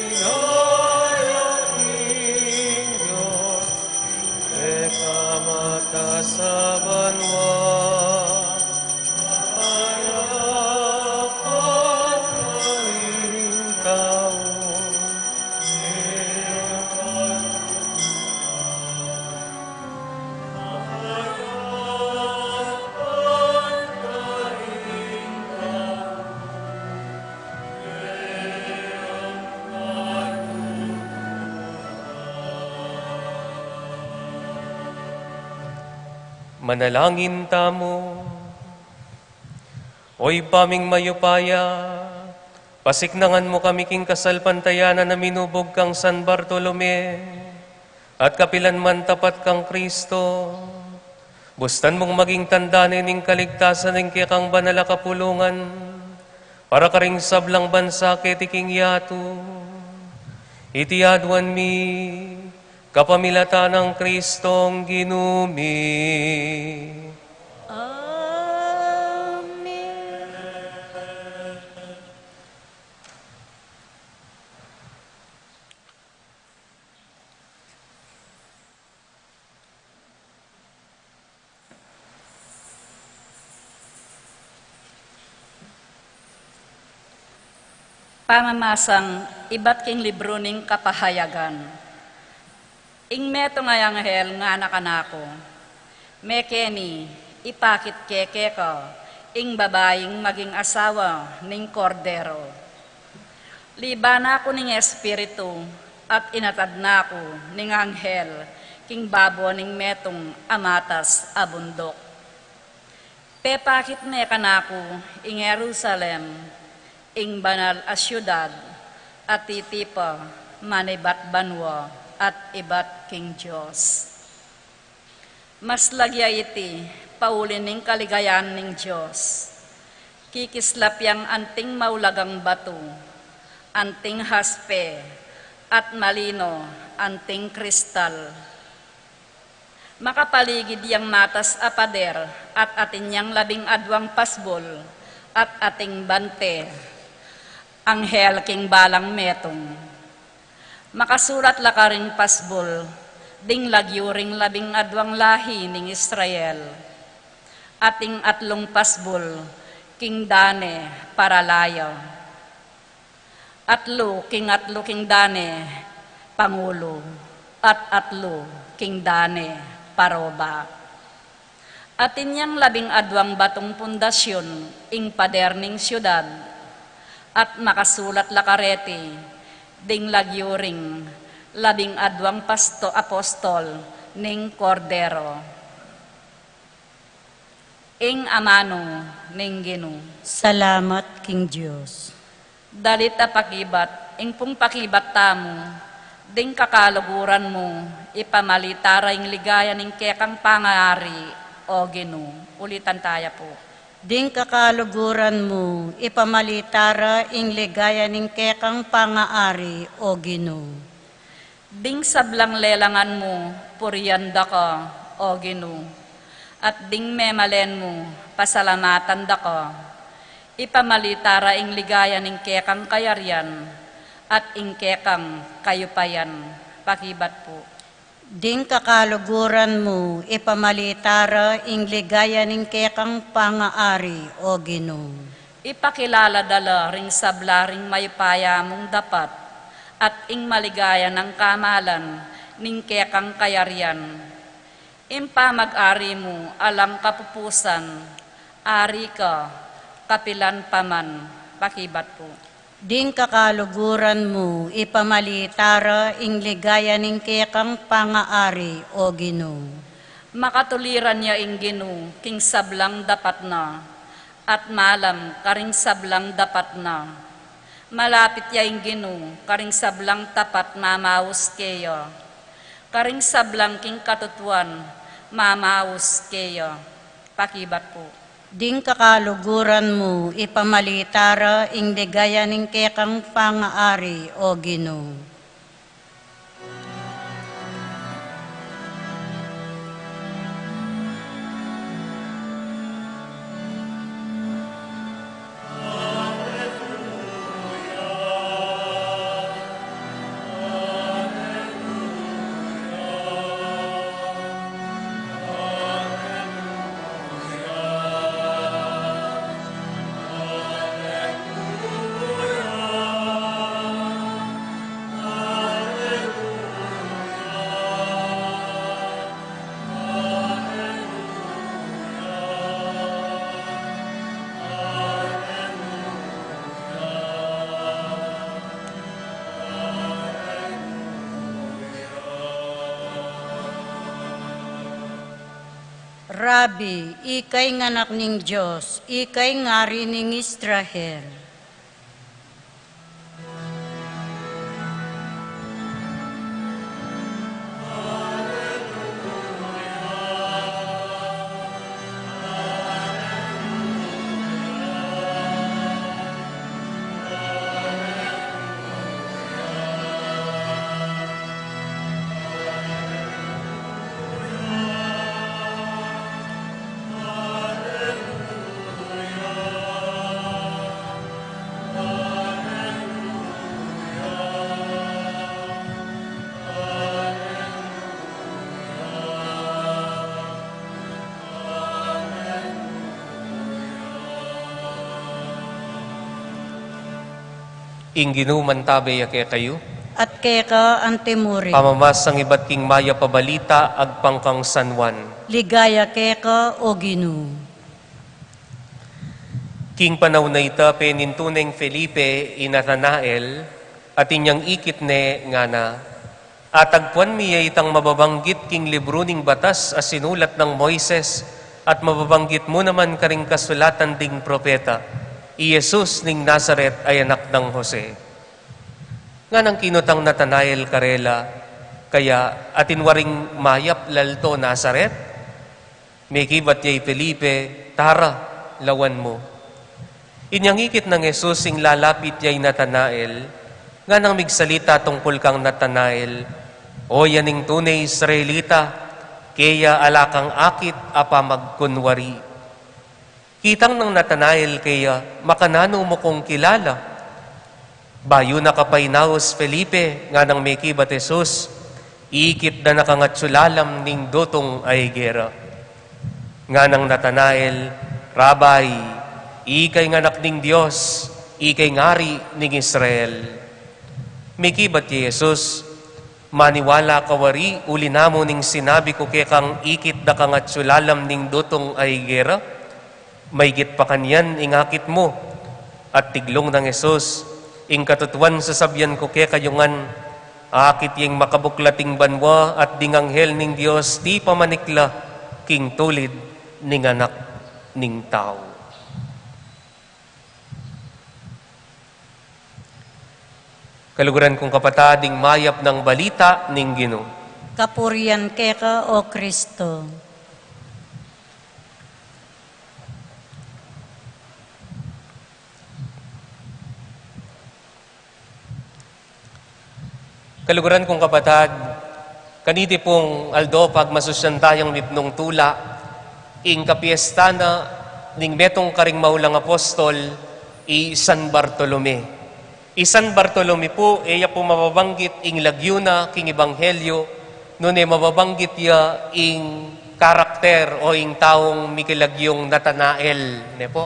Ligaya king Dios, pekamatasan banua, kapayapan karing tau. Manalangin tamu. O Ibpa ming mayupaya, pasiknangan mu kami king kasalpantayanan a minubug kang San Bartolome, at kapilan man tapat kang Kristo. Bustan mung maging tanda ne ning kaligtasan ning kekang banal a kapulungan, para karing sablang bansa keti king yatu. Iti aduan mi, kapamilatan nang Kristong Ginu mi. Amen. Pamamasang ibat king libru ning Kapahayagan. Ing metung a anghel ngana kanaku, "Mekeni, ipakit ke keka ing babaing maging asawa ning Kordero." Liban na ku ning Espiritu, at inatad na ku ning anghel king babo ning metung a matas a bunduk. Pepakit ne kanaku ing Jerusalem, ing banal a siudad, a titipa manibat banua at ibat king Dios. Mas lagya iti pauli ning kaligayan ning Dios. Kikislap yang anting maulagang batu, anting haspe, at malino anting kristal. Makapaligid yang matas a pader, at atin yang labing adwang pasbul, at ating bante, anghel king balang metung. Makasulat la karing pasbul ding lagyu ring labing adwang lahi ning Israel, ating atlung pasbul king dane paralaya, atlu king atlu king dane pangulu, at atlu king dane paroba. Atin yang labing adwang batung pundasyun ing pader ning siudad, at makasulat la kareti ding lagyu ring labing adwang pasto-, apostol ning Kordero. Ing amanu ning Ginu. Salamat king Dios. Dalit a pakibat, ing pung pakibat tamu, ding kakaluguran mu, ipamalita ra ing ligaya ning kekang pangaari, o Ginu. Ulitan taya pu. Ding kakaluguran mu, ipamalita ra ing ligaya ning kekang pangaari, o Ginu. Ding sablang lelangan mu, purian da ka, o Ginu, at ding memalen mu, pasalamatan da ka. Ipamalita ra ing ligaya ning kekang kayarian, at ing kekang kayupayan. Pakibat pu. Ding kakaluguran mu, ipamalita ra ing ligaya ning kekang pangaari, o Ginu. Ipakilala da la ring sabla ring mayupaya mung dapat, at ing maligaya nang kamalan ning kekang kayarian. Ing pamag-ari mu alang kapupusan, ari ka, kapilan pa man. Pakibat pu. Ding kakaluguran mu, ipamalita ra ing ligaya ning kekang pangaari, o Ginu. Makatuliran ya ing Ginu king sablang dapat na, at malam karing sablang dapat na. Malapit ya ing Ginu karing sablang tapat mamaus keya, karing sablang king katutuan mamaus keya. Pakibat pu. Ding kakaluguran mu, ipamalita ra ing ligaya ning kekang pangaari, o Ginu. Rabi, ika ing Anak ning Dios, ika ing Ari ning Israel. Ing Ginu mantabe ya kekayu. At keka antimurin. Pamamasang ibat king mayap a balita agpang kang San Juan. Ligaya keka, O Ginu. King panaun a ita, penintun neng Felipe i Natanael, at inyang ikit ne ngana, Atagpuan mi ya itang mababanggit king libru ning batas a sinulat nang Moises, at mababanggit mu naman karing kasulatan ding propeta, i Jesus ning Nazaret a anak nang Jose. Nganang kinutang Natanael karela, Kaya atin waring mayap lalto Nazaret? Mekibat ya i Felipe, Tara, lawan mu. Inyang ikit nang Jesus ing lalapit ya i Natanael, nganang migsalita tungkul kang Natanael, O ya ning tune Israelita, keya ala kang akit a pamagkunwari. Kitang nang Natanael keya, Makananu mu kung kilala? Bayu na ka pa inaus, Felipe, nganang mekibat Jesus, Ikit da na kang atsu lalam ning dutung a igera. Nganang Natanael, Rabai, ika ing Anak ning Dios, ika ing Ari ning Israel. Mekibat ya i Jesus, Maniwala ka wari uli na mu ning sinabi ku kekang ikit da kang atsu lalam ning dutung a igera? Maigit pa kanyan ing akit mu. At tiglung nang Jesus, Ing katutuan sasabian ku kekayu ngan, akit ya ing makabuklat ing banua at ding anghel ning Dios tipa manikla king tulid ning Anak ning Tau. Kaluguran kung kapatad, ing mayap nang balita ning Ginu. Kapurian keka, O Kristo. Kaluguran kung kapatad, kaniti pung aldo pagmasusyan tayang mipnung tula, ing kapiesta na ning metung karing maulang apostol, i San Bartolome. I San Bartolome pu, e ya pu mababanggit ing lagyu na king ebanghelyo, nune mababanggit ya ing karakter o ing taung mikilagyung Natanael, ne pu.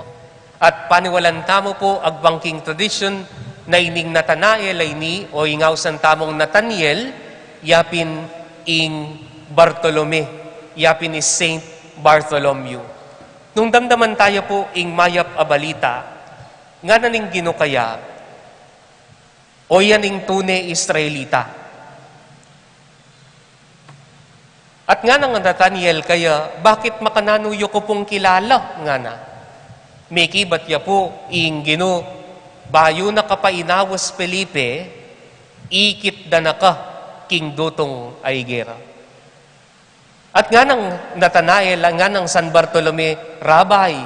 At paniwalan tamu pu, agpang king tradisyun na ining Natanael a ini, o ing ausan tamung Nathaniel, ya pin ing Bartolome, ya pin i Saint Bartholomew. Nung damdaman taya pu ing mayap a balita, ngana ning Ginu kaya, O yan ing tune Israelita. At ngana nang Nathaniel kaya, Bakit makananu yu ku pung kilala? Ngana. Mekibat ya pu ing Ginu, Bayu na ka pa inaus, Felipe, ikit da na ka king dutung a igera. At ngana nang Nathanael, ngana nang San Bartolome, Rabai,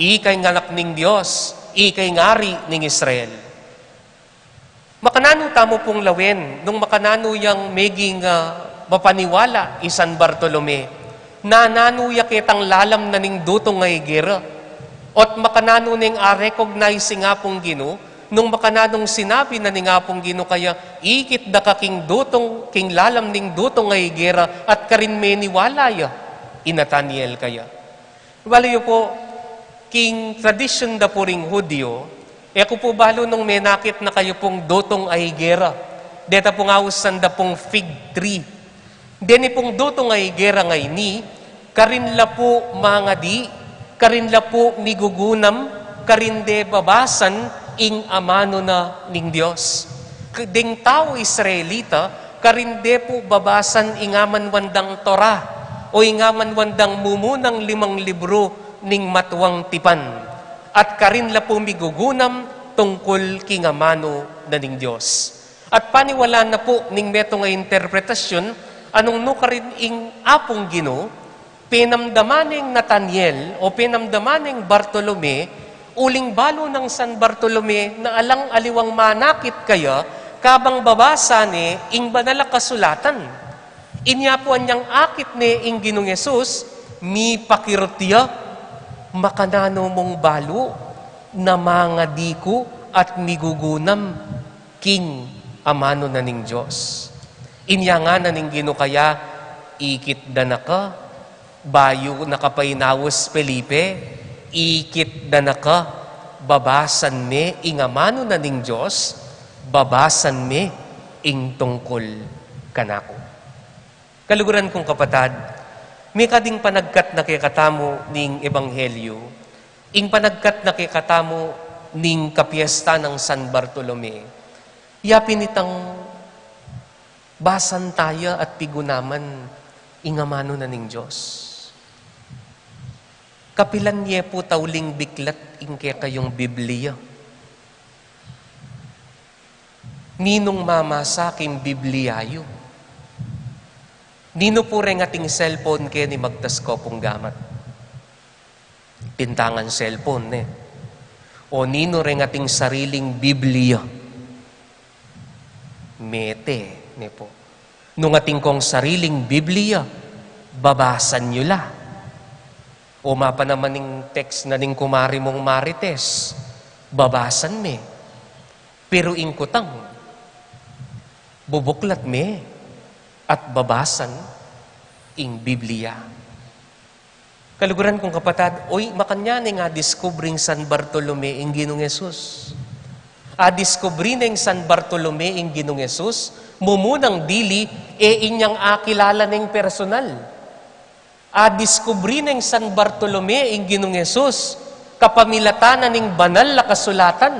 ika ing Anak ning Dios, ika ing Ari ning Israel. Makananu tamu pung lawen, nung makananu yang meging, ah, mapaniwala i San Bartolome, nananu ya ketang lalam na ning dutung a igera? Ot makananu neng a-recognize ing Apung Ginu, nung makananung sinabi na ning Apung Ginu kaya, Ikit da ka king dutung, king lalam ning dutung a igera, at karin meniwala ya i Nathaniel kaya. Bale yu pu, king tradisyun da pu ring Hudyo, e ku pu balu nung menakit na kayu pung dutung a igera, deta pung ausan da pung fig tree. Deni pung dutung a igera ngeni, karin la pu mangadi, karin la pu migugunam, karin de babasan ing amanu na ning Dios. K-, deng tau Israelita, karin de pu babasan ing amanuan dang Torah, o ing amanuan dang mumunang limang libru ning matuang tipan. At karin la pu migugunam tungkul king amanu na ning Dios. At paniwalan na pu ning metung a interpretasyun, a nung nukarin ing Apung Ginu, pinamdaman neng Nathaniel o pinamdaman neng Bartolome, uling balu nang San Bartolome na alang aliwang manakit kaya, kabang babasa ne ing Banal a Kasulatan. Inya pu anyang akit ne ing Ginung Jesus, mipakirut ya, Makananu mung balu na mangadi ku at migugunam king amanu na ning Dios? Inya ngana ning Ginu kaya, Ikit da na ka, bayu na ka pa inaus, Felipe, ikit da na ka, babasan me ing amanu na ning Dios, Babasan me ing tungkul kanaku. Kaluguran kung kapatad, mika ding panagkat na kekatamu ning ebanghelyu, ing panagkat na kekatamu ning kapiesta nang San Bartolome, ya pin itang basan taya at pigunaman ing amanu na ning Dios. Kapilan ye pu ta uling biklat ing kekayung Biblia? Ninung mamasa king Biblia yu? Ninu pu reng ating cellphone keni magtas ko pung gamat? Pintangan cellphone, ne? O ninu reng ating sariling Biblia? Mete, ne pu. Nung ating kong sariling Biblia, babasan yu la. O mapa naman ing text na ning kumari mung Marites, babasan me. Pero ing kutang, bubuklat me at babasan ing Biblia. Kaluguran kung kapatad, oy, makanyan neng adiskubri ning San Bartolome ing Ginung Jesus. Adiskubri neng San Bartolome ing Ginung Jesus, mumunang dili, e inyang akilala neng personal. Adiskubri neng San Bartolome ing Ginung Jesus, kapamilatan na ning banal a kasulatan,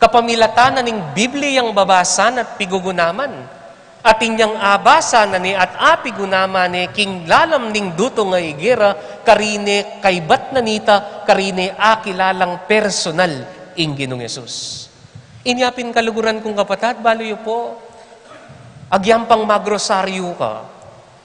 kapamilatan na ning Bibliang babasan at pigugunaman. At inyang abasa na ne at apigunaman ne king lalam ning dutung a igera, karine kaybat na nita, karine akilalang personal ing Ginung Jesus. Inya pin kaluguran kung kapatad, balu yu pu, agyampang magrosaryu ka,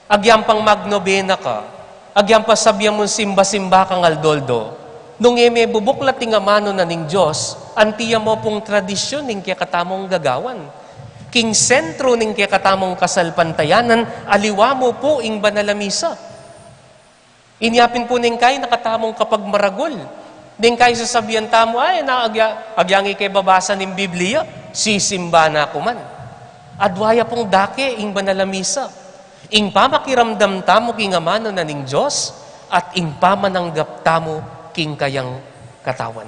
agyampang magnobena ka, agyampang sabyan mung simba-simba kang aldo-aldo, nung e me bubuklat ing amanu na ning Dios, anti ya mu pung tradisyun ning kekatamung gagawan. King sentru ning kekatamung kasalpantayanan, aliwa mu pu ing banal a misa. Inya pin pu neng kai na katamung kapagmaragul. Neng kai sasabyan tamu, ay, na agya, agyang ike babasa ning Biblia, sisimba na ku man. Adwa ya pung dake ing banal a misa. Ing pamakiramdam tamu king amanu na ning Dios, at ing pamananggap tamu king kayang katawan.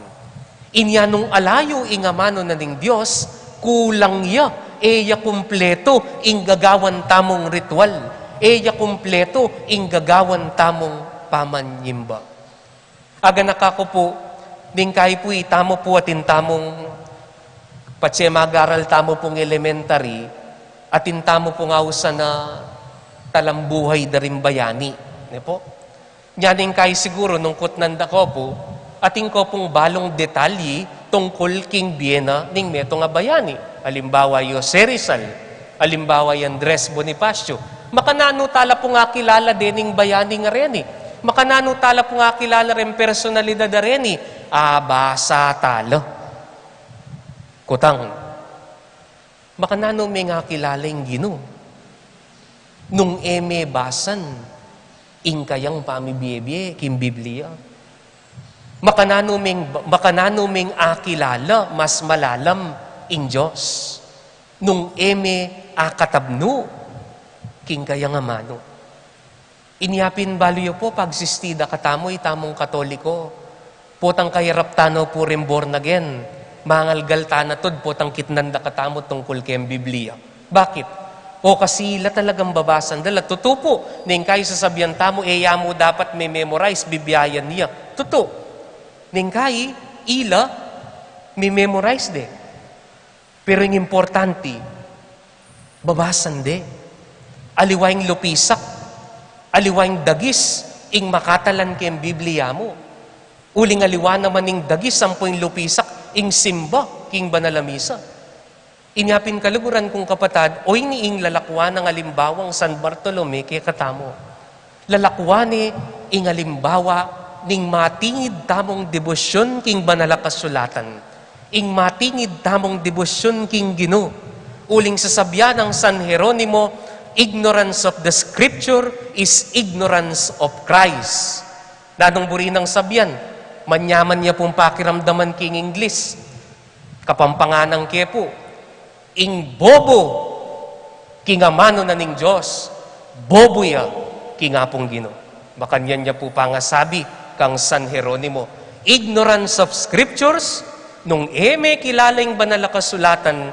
Inya nung ala yu ing amanu na ning Dios, kulang ya, e ya kumpletu ing gagawan tamung ritual, e ya kumpletu ing gagawan tamung pamanyimba. Aganaka ku pu, neng kai pu itamu pu atin tamung, patse magaral tamu pung elementary, atin tamu pung ausan a talambuhay da ring bayani, ne pu? Nya neng kai siguru nung kutnan da ko pu, atin ko pung balung detalye tungkul king bie na ning metung a bayani. Alimbawa, yu Jose Rizal, alimbawa, yu Andres Bonifacio. Makananu tala pung akilala dening bayani a reni? Makananu tala pung akilala reng personalidad a reni? Abasa tala. Kutang. Makananu meng akilala ing Ginu nung e me basan ing kayang pamibie-bie king Biblia? Makananu meng, makananu meng akilala mas malalam ing Dios nung e me akatabnu king kayang amanu? Inya pin balu yu pu, pagsisti da katamu itamung Katoliko, potang kayarap tana pu ring born again, mangalgal tana tud potang kitnan da katamu tungkul king Biblia. Bakit? O kasi ila talagang babasan da la. Tutu pu, neng kai sasabyan tamu, e ya mu dapat me-memorize, bibiayan ya. Tutu. Neng kai, ila, me-memorize de. Pero ing importante, babasan de. Aliwa ing lupisak, aliwa ing dagis ing makatalan king Biblia mu. Uling aliwa naman ing dagis ampo ing lupisak ing simba king banal a misa. Inya pin kaluguran kung kapatad, oyni ing lalakwan nang alimbawang San Bartolome kekatamu. Lalakwan ne ing alimbawa ning matingid tamung debosyun king Banal a Kasulatan, ing matingid tamung debosyun king Ginu. Uling sasabyan nang San Jeronimo, "Ignorance of the Scripture is ignorance of Christ." Nanung buri nang sabyan? Manyaman ya pung pakiramdaman king Inglis. Kapampangan ke pu, ing bobo king amanu na ning Dios, bobo ya king Apung Ginu. Makanyan ya pu pangasabi kang San Jeronimo, "Ignorance of Scriptures, nung e me kilala ing Banal a Kasulatan,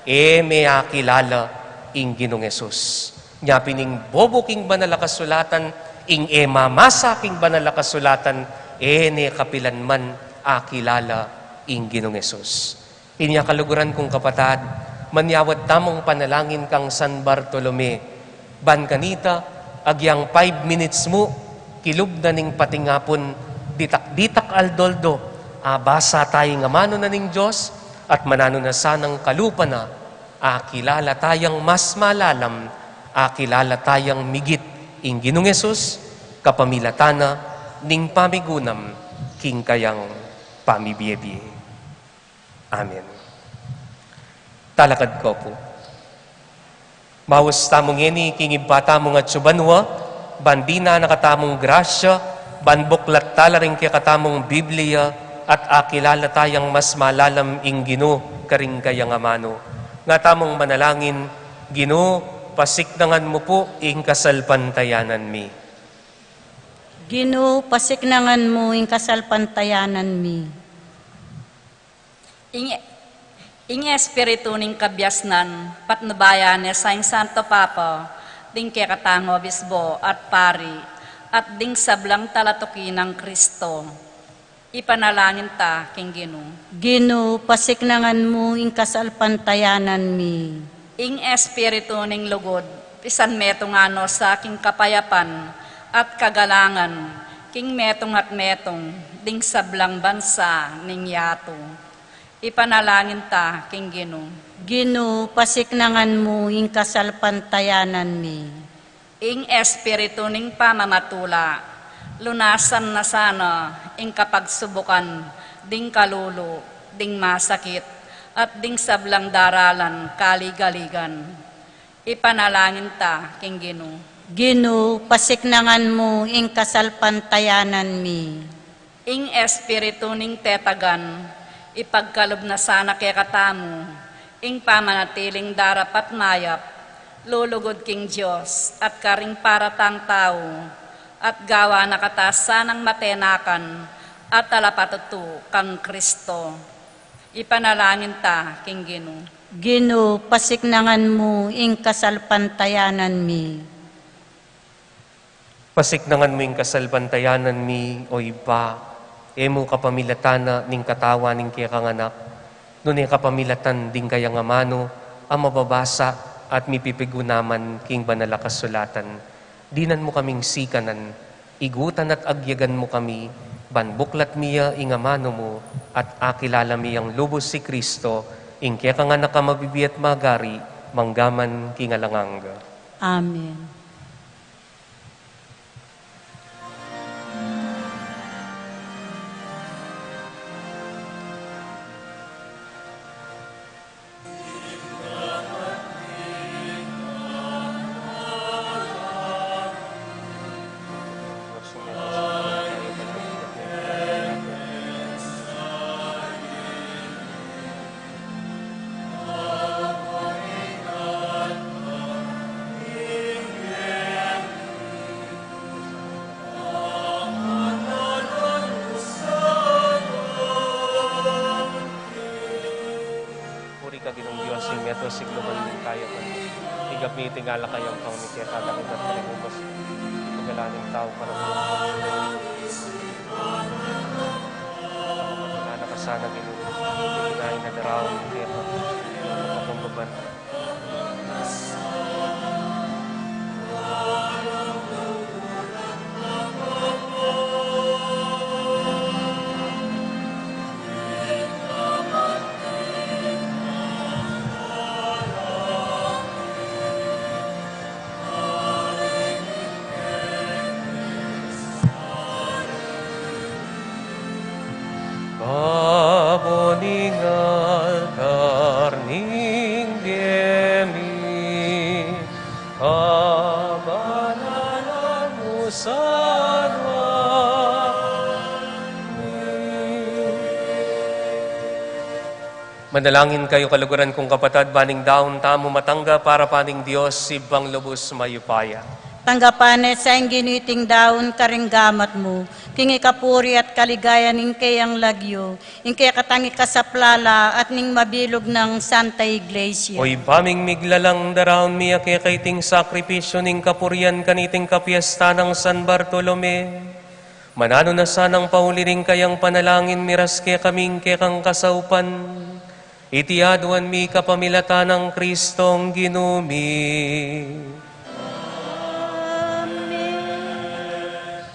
E me akilala ing Ginung Jesus. Nya pin ing bobo king Banal a Kasulatan, ing e mamasa king Banal a Kasulatan, e ne kapilan man akilala ing Ginung Jesus. Inya kaluguran kung kapatad, manyawad tamung panalangin kang San Bartolome. Ban kanita, agyang five minutes mu, kilub na ning patingapun, ditak-ditak aldo-aldo, abasa taya ing amanu na ning Dios, at mananu na sanang kalupa na, akilala tayang mas malalam, akilala tayang migit ing Ginung Jesus, kapamilatan na ning pamigunam king kayang pamibie-bie. Amen. Talakad ko pu. Maus tamu ngeni king Ibpa tamung atsu banua, ban dinan na katamung grasya, ban buklat tala ring kekatamung Biblia, at akilala tayang mas malalam ing Ginu karing kayang amanu. Nga tamung manalangin, Ginu, pasiknangan mu pu ing kasalpantayanan mi. Ginu, pasiknangan mu ing kasalpantayanan mi. Ing, ing espiritu ning kabiasnan, patnubayan ne sa ing Santo Papa, ding kekatang obispo at pari, at ding sablang talatuki nang Kristo. Ipanalangin ta king Ginu. Ginu, pasiknangan mu ing kasalpantayanan mi. Ing espiritu ning lugud, pisanmetungan no sa king kapayapan at kagalangan, king metung at metung, ding sablang bansa ning yatu. Ipanalangin ta king Ginu. Ginu, pasiknangan mu ing kasalpantayanan mi. Ing espiritu ning pamamatula, lunasan na sana ing kapagsubukan, ding kalulu, ding masakit, at ding sablang daralan kaligaligan. Ipanalangin ta king Ginu. Ginu, pasiknangan mu ing kasalpantayanan mi. Ing espiritu ning tetagan, ipagkalub na sana kekatamu ing pamanatiling darapat mayap, lulugud king Dios at karing paratang tau, at gawa na kata sanang matenakan at talapatutu kang Kristo. Ipanalangin ta king Ginu. Ginu, pasiknangan mu ing kasalpantayanan mi. Pasiknangan mu ing kasalpantayanan mi, o Ibpa, e mu kapamilatan na ning katawan ning kekang Anak, nune kapamilatan ding kayang amanu a mababasa at mipipigunaman king Banal a Kasulatan. Dinan mu kaming sikanan, igutan at agyagan mu kami, ban buklat mi ya ing amanu mu, at akilala mi yang lubus i Kristo, ing kekang Anak a mabibie at magari, mangga man king alang angga. Amen. Puri ka, Ginung Dios, ing meto siglo man ning kayapan. Ing gabni iti ngalak a yampang mi keka, dakal ing ubas. Pagalan ning tau, para mo. Nakasan na, Ginu, ing kinain a daraun ning meto. Pakumbaban. Babo ning altar ning bie mi, kabanalan mu sana mi. Manalangin kayu, kaluguran kung kapatad, ban ing daun tamu matangga para pa ning Dios, Ibpang lubus mayupaya. Tanggapan ne sa ing Ginu iting daun karing gamat mu, Iti ing ikapuri at kaligayan ning keyang lagyu, ing kekatang ikasaplala at ning mabilug nang Santa Iglesia. O Ibpa ming miglalang, daraun mi ya keka iting sakripisyu ning kapurian kaniting kapiestan nang San Bartolome. Mananu na sanang pauli ring kayang panalangin, miras kekami ing kekang kasaupan. Iti aduan mi kapamilatan nang Kristong Ginu mi. Amen.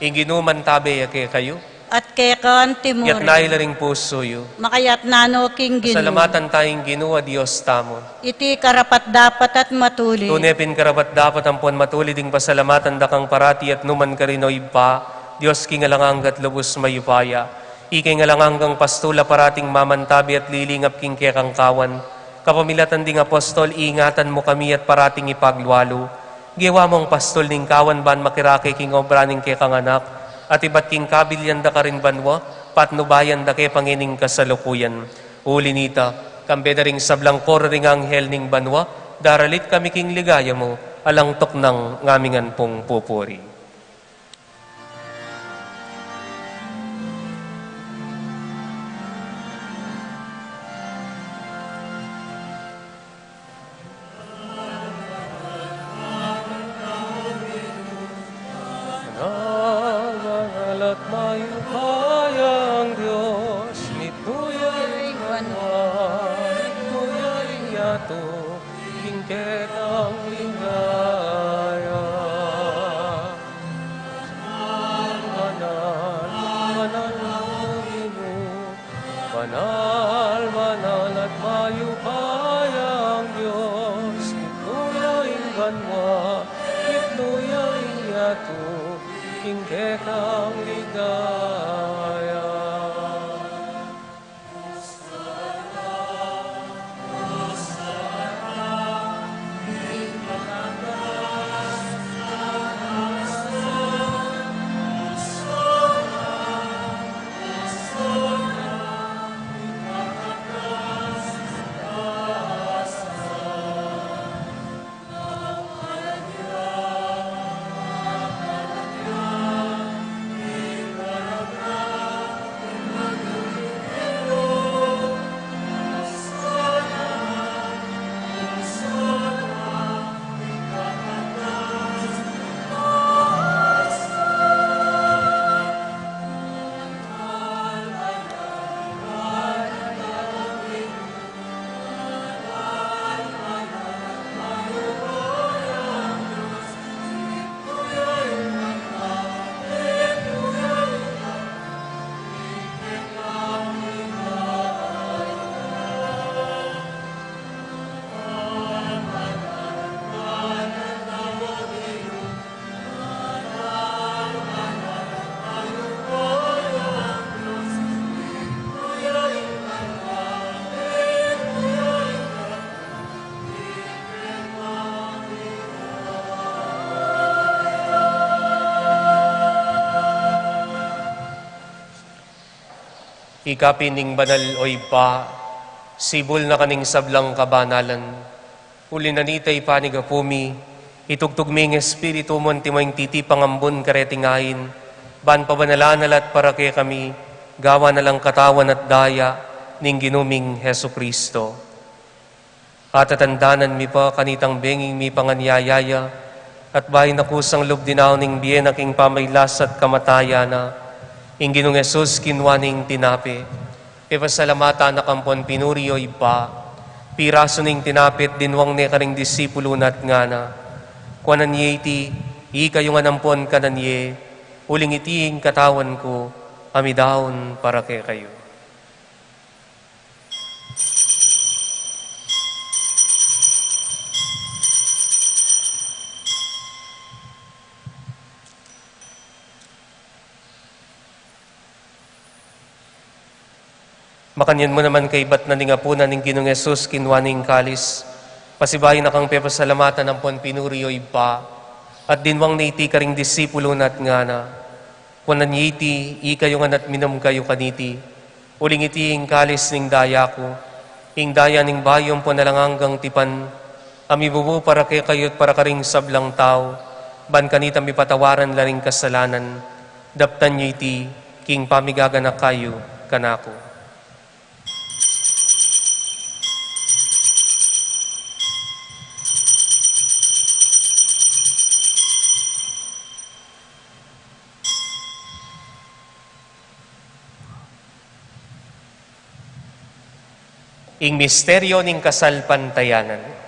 Ing Ginu mantabe ya kekayu. At keka antimurin. Itas yu la ring pusu yu. Makaitas na no king Ginu. Pasalamatan taya ing Ginu a Dios tamu. Iti karapat-dapat at matulid. Tune pin karapat-dapat ampon matulid ing pasalamatan da kang parati at nukarin man, O Ibpa, Dios king alang angga at lubus mayupaya. Ika ing alang anggang pastul a parating mamantabe at lilingap king kekang kawan. Kapamilatan ding apostol, ingatan mu kami at parating ipaglualu. Gewa mung pastul ning kawan ban makirake king obra ning kekang anak, at ibat king kabilian da karin banua, patnubayan da ke pa ngening kasalukuyan. Uli na nita, kambe da ring sablang koro ring anghel ning banua, daralit kami king ligaya mu, alang tuknang ngaming ampong pupuri. Banal, banal at mayupayang Dios, mitmu ya ing banua, mitmu ya ing yatu, king kekang ligaya. Banal, banal, banal, banal, banal at mayupayang Dios, mitmu ya ing banua, mitmu ya ing yatu, king kekang ligaya. Ika pin ing banal, O Ibpa, sibul na ka ning sablang kabanalan. Uli na nita, ipanyawad mi, itugtug mi ing Espiritu mu, antimo ing titipang ambun kareting ain, ban pabanalan na la at para kekami, gawan na lang katawan at daya ning Ginu ming Jesucristo. Atatandanan mi pa kanitang benging mipanganyaya ya, at bayu na kusang lub dinaun ing bie na king pamagkasakit at kamatayan na, ing Ginung Jesus kinua ne ing tinape, pepasalamatan na ampon pinuri, O Ibpa, pirasu ne ing tinape at dinwang ne karing disipulu na at ngana: Kuanan ye iti, ikayu ngan ampon kanan ye, uling iti ing katawan ku, a midaun para kekayu. Makanyan mu naman, kaibat na ning apunan ning Ginung Jesus, kinua ne ing kalis, pasibayu na kang pepasalamatan ampon pinuri, O Ibpa, at dinwang ne iti karing disipulu na at ngana: Kuanan ye iti, ikayu ngan at minum kayu kaniti, uling iti ing kalis ning daya ku, ing daya ning bayu ampon alang anggang tipan, a mibubu para kekayu at para karing sablang tau, ban kanita mipatawaran la ring kasalanan. Daptan yu iti king pamigaganaka yu kanaku. Ing misteryo ning kasalpantayanan.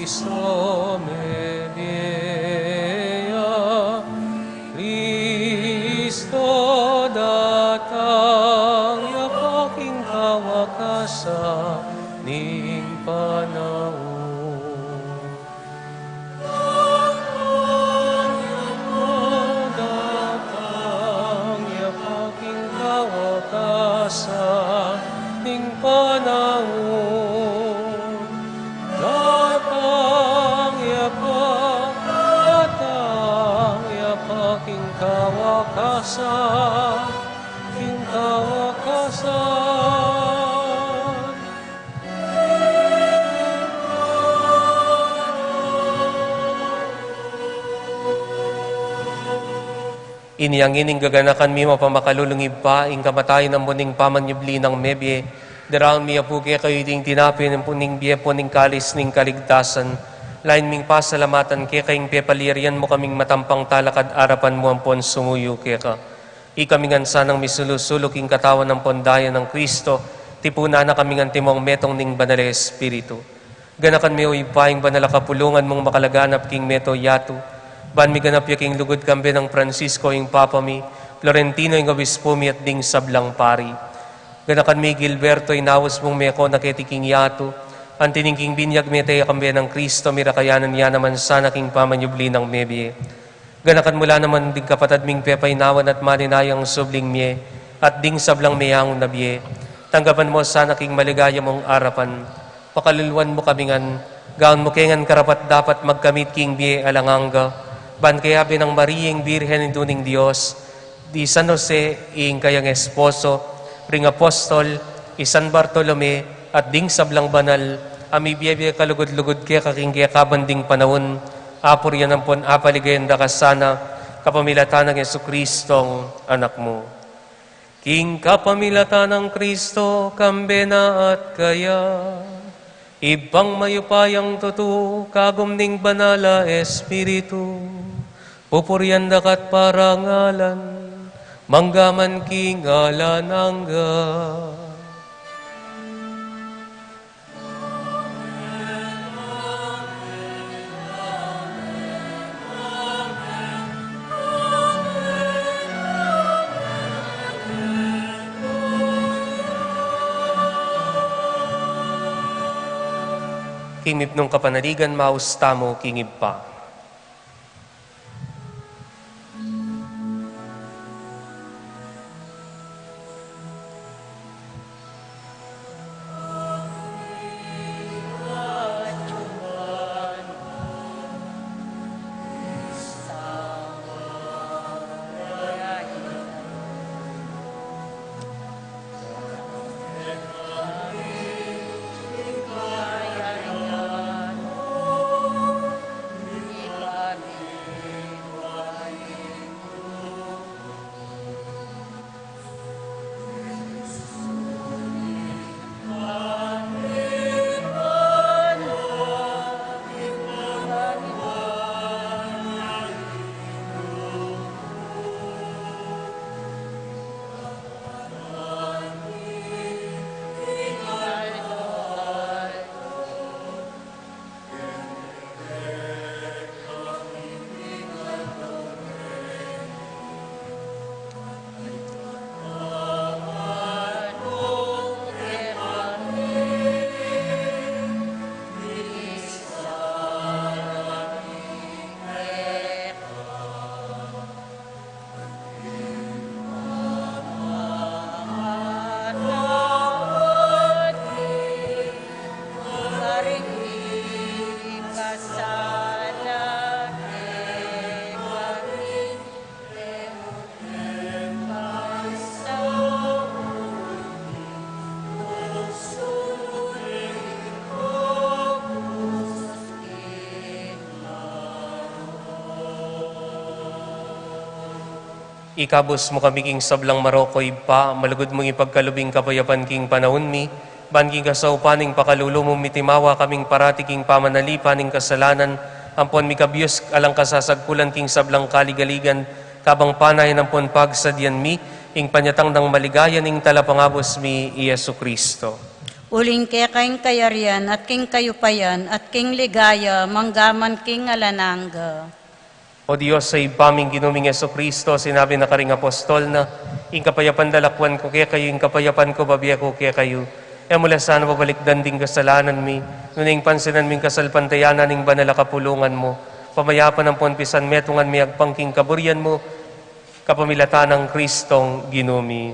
Cristo mebie ya, Cristo datang ya pa king kawakasan ning panaun. Datang ya pa king kawakasan ning panaun. Datang ya pa, datang ya pa king kawakasan, king kawakasan. Inya ngening gaganakan mi mapamakalulung Ibpa, ing kamatayan ampon ing pamanyubli nang mebie, daraun mi ya pu kekayu iting tinape ampon ing bie ampon ing kalis ning kaligtasan, lain ming pasalamatan keka ing pepalyarian mu kaming matampang talakad arapan mu ampon sumuyu keka. Ikami ngan sanang misulu-sulu king katawan ampon daya nang Cristo, tipunan na kami ngan timong metung ning Banal a Espiritu. Ganakan me, o Ibpa, ing banal a kapulungan mung makalaganap king meto yatu, ban miganap ya king lugud kambe nang Francisco ing Papa mi, Florentino ing Obispo mi, at ding sablang pari. Ganakan me i Gilberto, inaus mung meko na keti king yatu, anti ning king binyag mete ya kambe nang Cristo, mirakayanan ya naman sana king pamanyubli nang mebie. Ganakan mu la naman ding kapatad ming pepainawan at malinayang subling mie, at ding sablang meangu na bie. Tanggapan mu sana king maligaya mung arapan. Pakaluluan mu kami ngan, gawan mu ke ngan karapat-dapat magkamit king bie alang angga, ban kayabe nang Maria ing Birhen, Indu ning Dios, di San Jose ing kayang esposo, ring apostol, i San Bartolome, at ding sablang banal a mibiebie kalugud-lugud keka king kekaban ding panaun, apurian ampon apaligayan da ka sana, kapamilatan nang Jesucristong Anak mu. King kapamilatan nang Cristo, kambe na at keya, Ibpang mayupayang tutu, kagum ning Banal a Espiritu, pupurian da ka't parangalan, manggaman king alang angga. King mipnung kapanaligan, maus tamu king Ibpa. Ikabus mu kami king sablang marok, O Ibpa, malugud mung ipagkalub ing kapayapan king panaun mi, ban king kasaupan ning pakalulu mu mitimawa kaming parati king pamanalipan ning kasalanan, ampon mikabius alang kasasagkulan king sablang kaligaligan, kabang panayan ampon pagsadyan mi ing panyatang nang maligaya ning Talapangabus mi, i Jesu Cristo. Uling keka ing kayarian, at king kayupayan, at king ligaya, mangga man king alang angga. O Dios, a Ibpa ming Ginu ming Jesu Cristo, sinabi na karing apostol na, "Ing kapayapan lalakwan ku kekayu, ing kapayapan ku babie ku kekayu." E mu la sana babalikdan ding kasalanan mi, nune ing pansinan mi ing kasalpantayanan ning banal a kapulungan mu. Pamayapan ampon pisanmetungan mi agpang king kaburian mu, kapamilatan nang Cristong Ginu mi.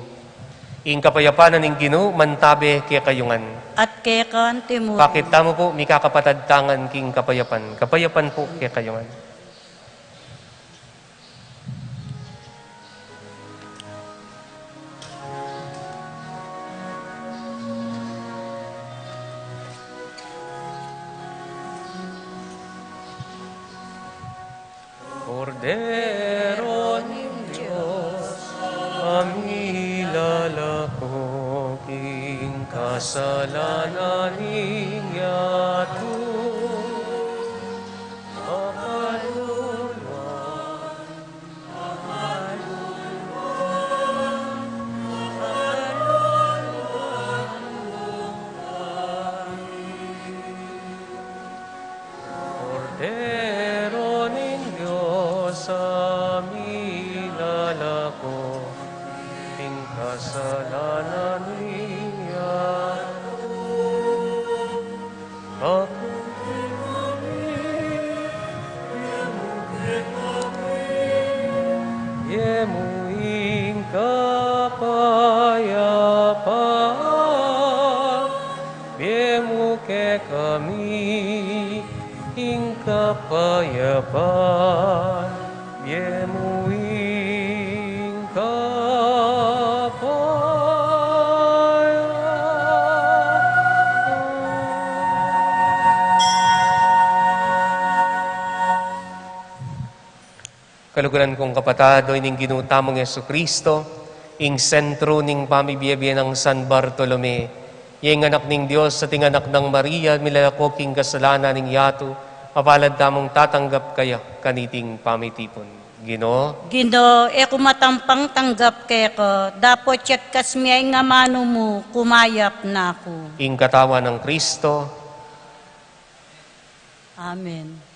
Ing kapayapan na ning Ginu mantabe kekayu ngan. At keka mu rin. Pakit tamu pu, mikakapatad tangan king kapayapan. Kapayapan pu kekayu ngan. Kordero ning Dios, a milalako king kasalanan ning yatu. Makaluluan, makaluluan, makaluluan. Kordero ning Dios, a milalako king kasalanan ning yatu. Aku, bie mu ing kapayapan, bie mu kekami ing kapayapan, bie mu ing kapayapan. Kaluguran kung kapatad, o ining Ginu tamung Jesucristo, ing sentru ning pamibie-bie nang San Bartolome, ya ing anak ning Dios at ing anak nang Maria, milalako king kasalanan ning yatu, mapalad tamung tatanggap kaya kaniting pamitipun. Ginu. Ginu, e ku matampang tanggap keka, dapot yatkas mu ing amanu mu, kumayap na ku. Ing katawan nang Cristo. Amen.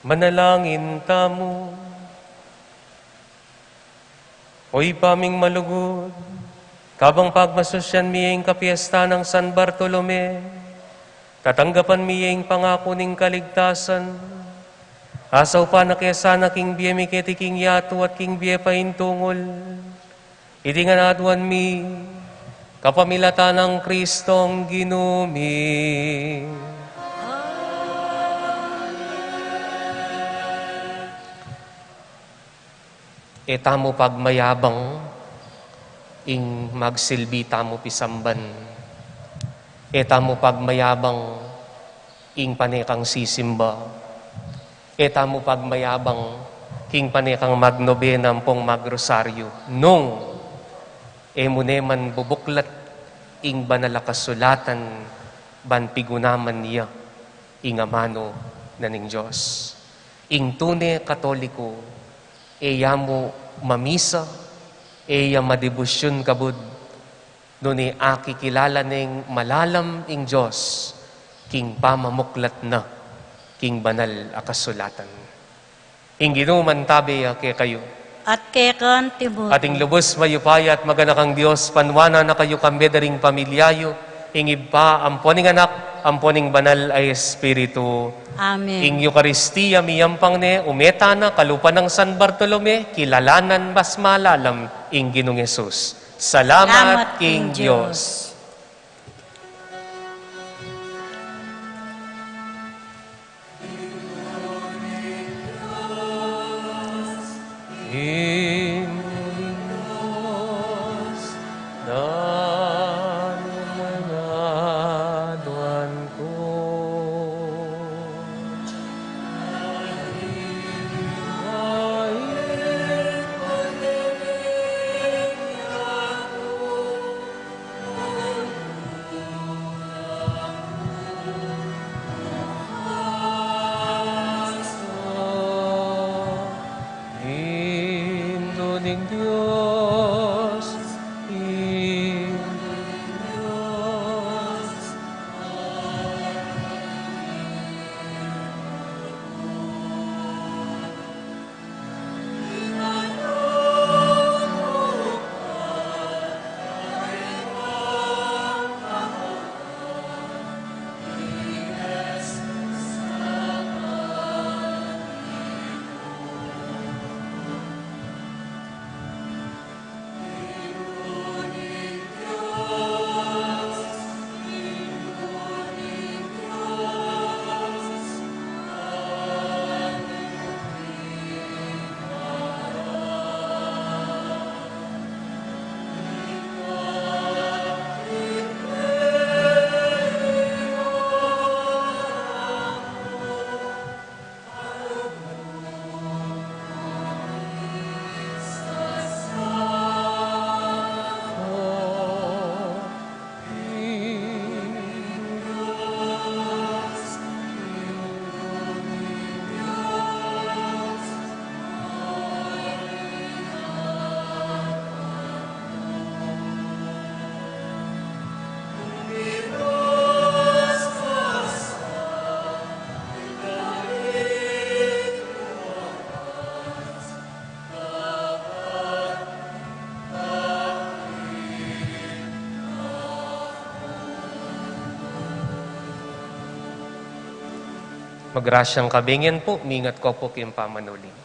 Manalangin tamu. O Ibpa ming malugud, kabang pagmasusyan mi ing kapiesta nang San Bartolome, tatanggapan mi ing pangaku ning kaligtasan. Asaupan na ke sana king bie mi keti king yatu at king bie paintungul. Iti ngan aduan mi kapamilatan nang Kristong Ginu mi. E tamu pagmayabang ing magsilbi tamu pisamban. E tamu pagmayabang ing pane kang sisimba. E tamu pagmayabang king pane kang magnobena ampong magrosaryu. Nung e mu ne man bubuklat ing banal a kasulatan ban pigunaman ya ing amanu na ning Dios. Ing tune Katoliko, e ya mu mamisa, e ya madebosyun kabud, nune akikilala neng malalam ing Dios king pamamuklat na king banal a kasulatan. Ing Ginu mantabe ya kekayu. At keka naman. At ing lubus mayupaya at maganakang Dios, panuanan na kayu kambe da ring pamilya yu, ing Ibpa, ampo ning Anak, ampo ning Banal a Espiritu. Amen. Ing Eukaristia miyampang ne, ume tana kalupa nang San Bartolome, kilalanan mas malalam ing Ginung Jesus. Salamat king Dios. Indu ning Dios, Indu ning Dios. Magrasyang kabingen pu, mingat ko pu king pamanuli.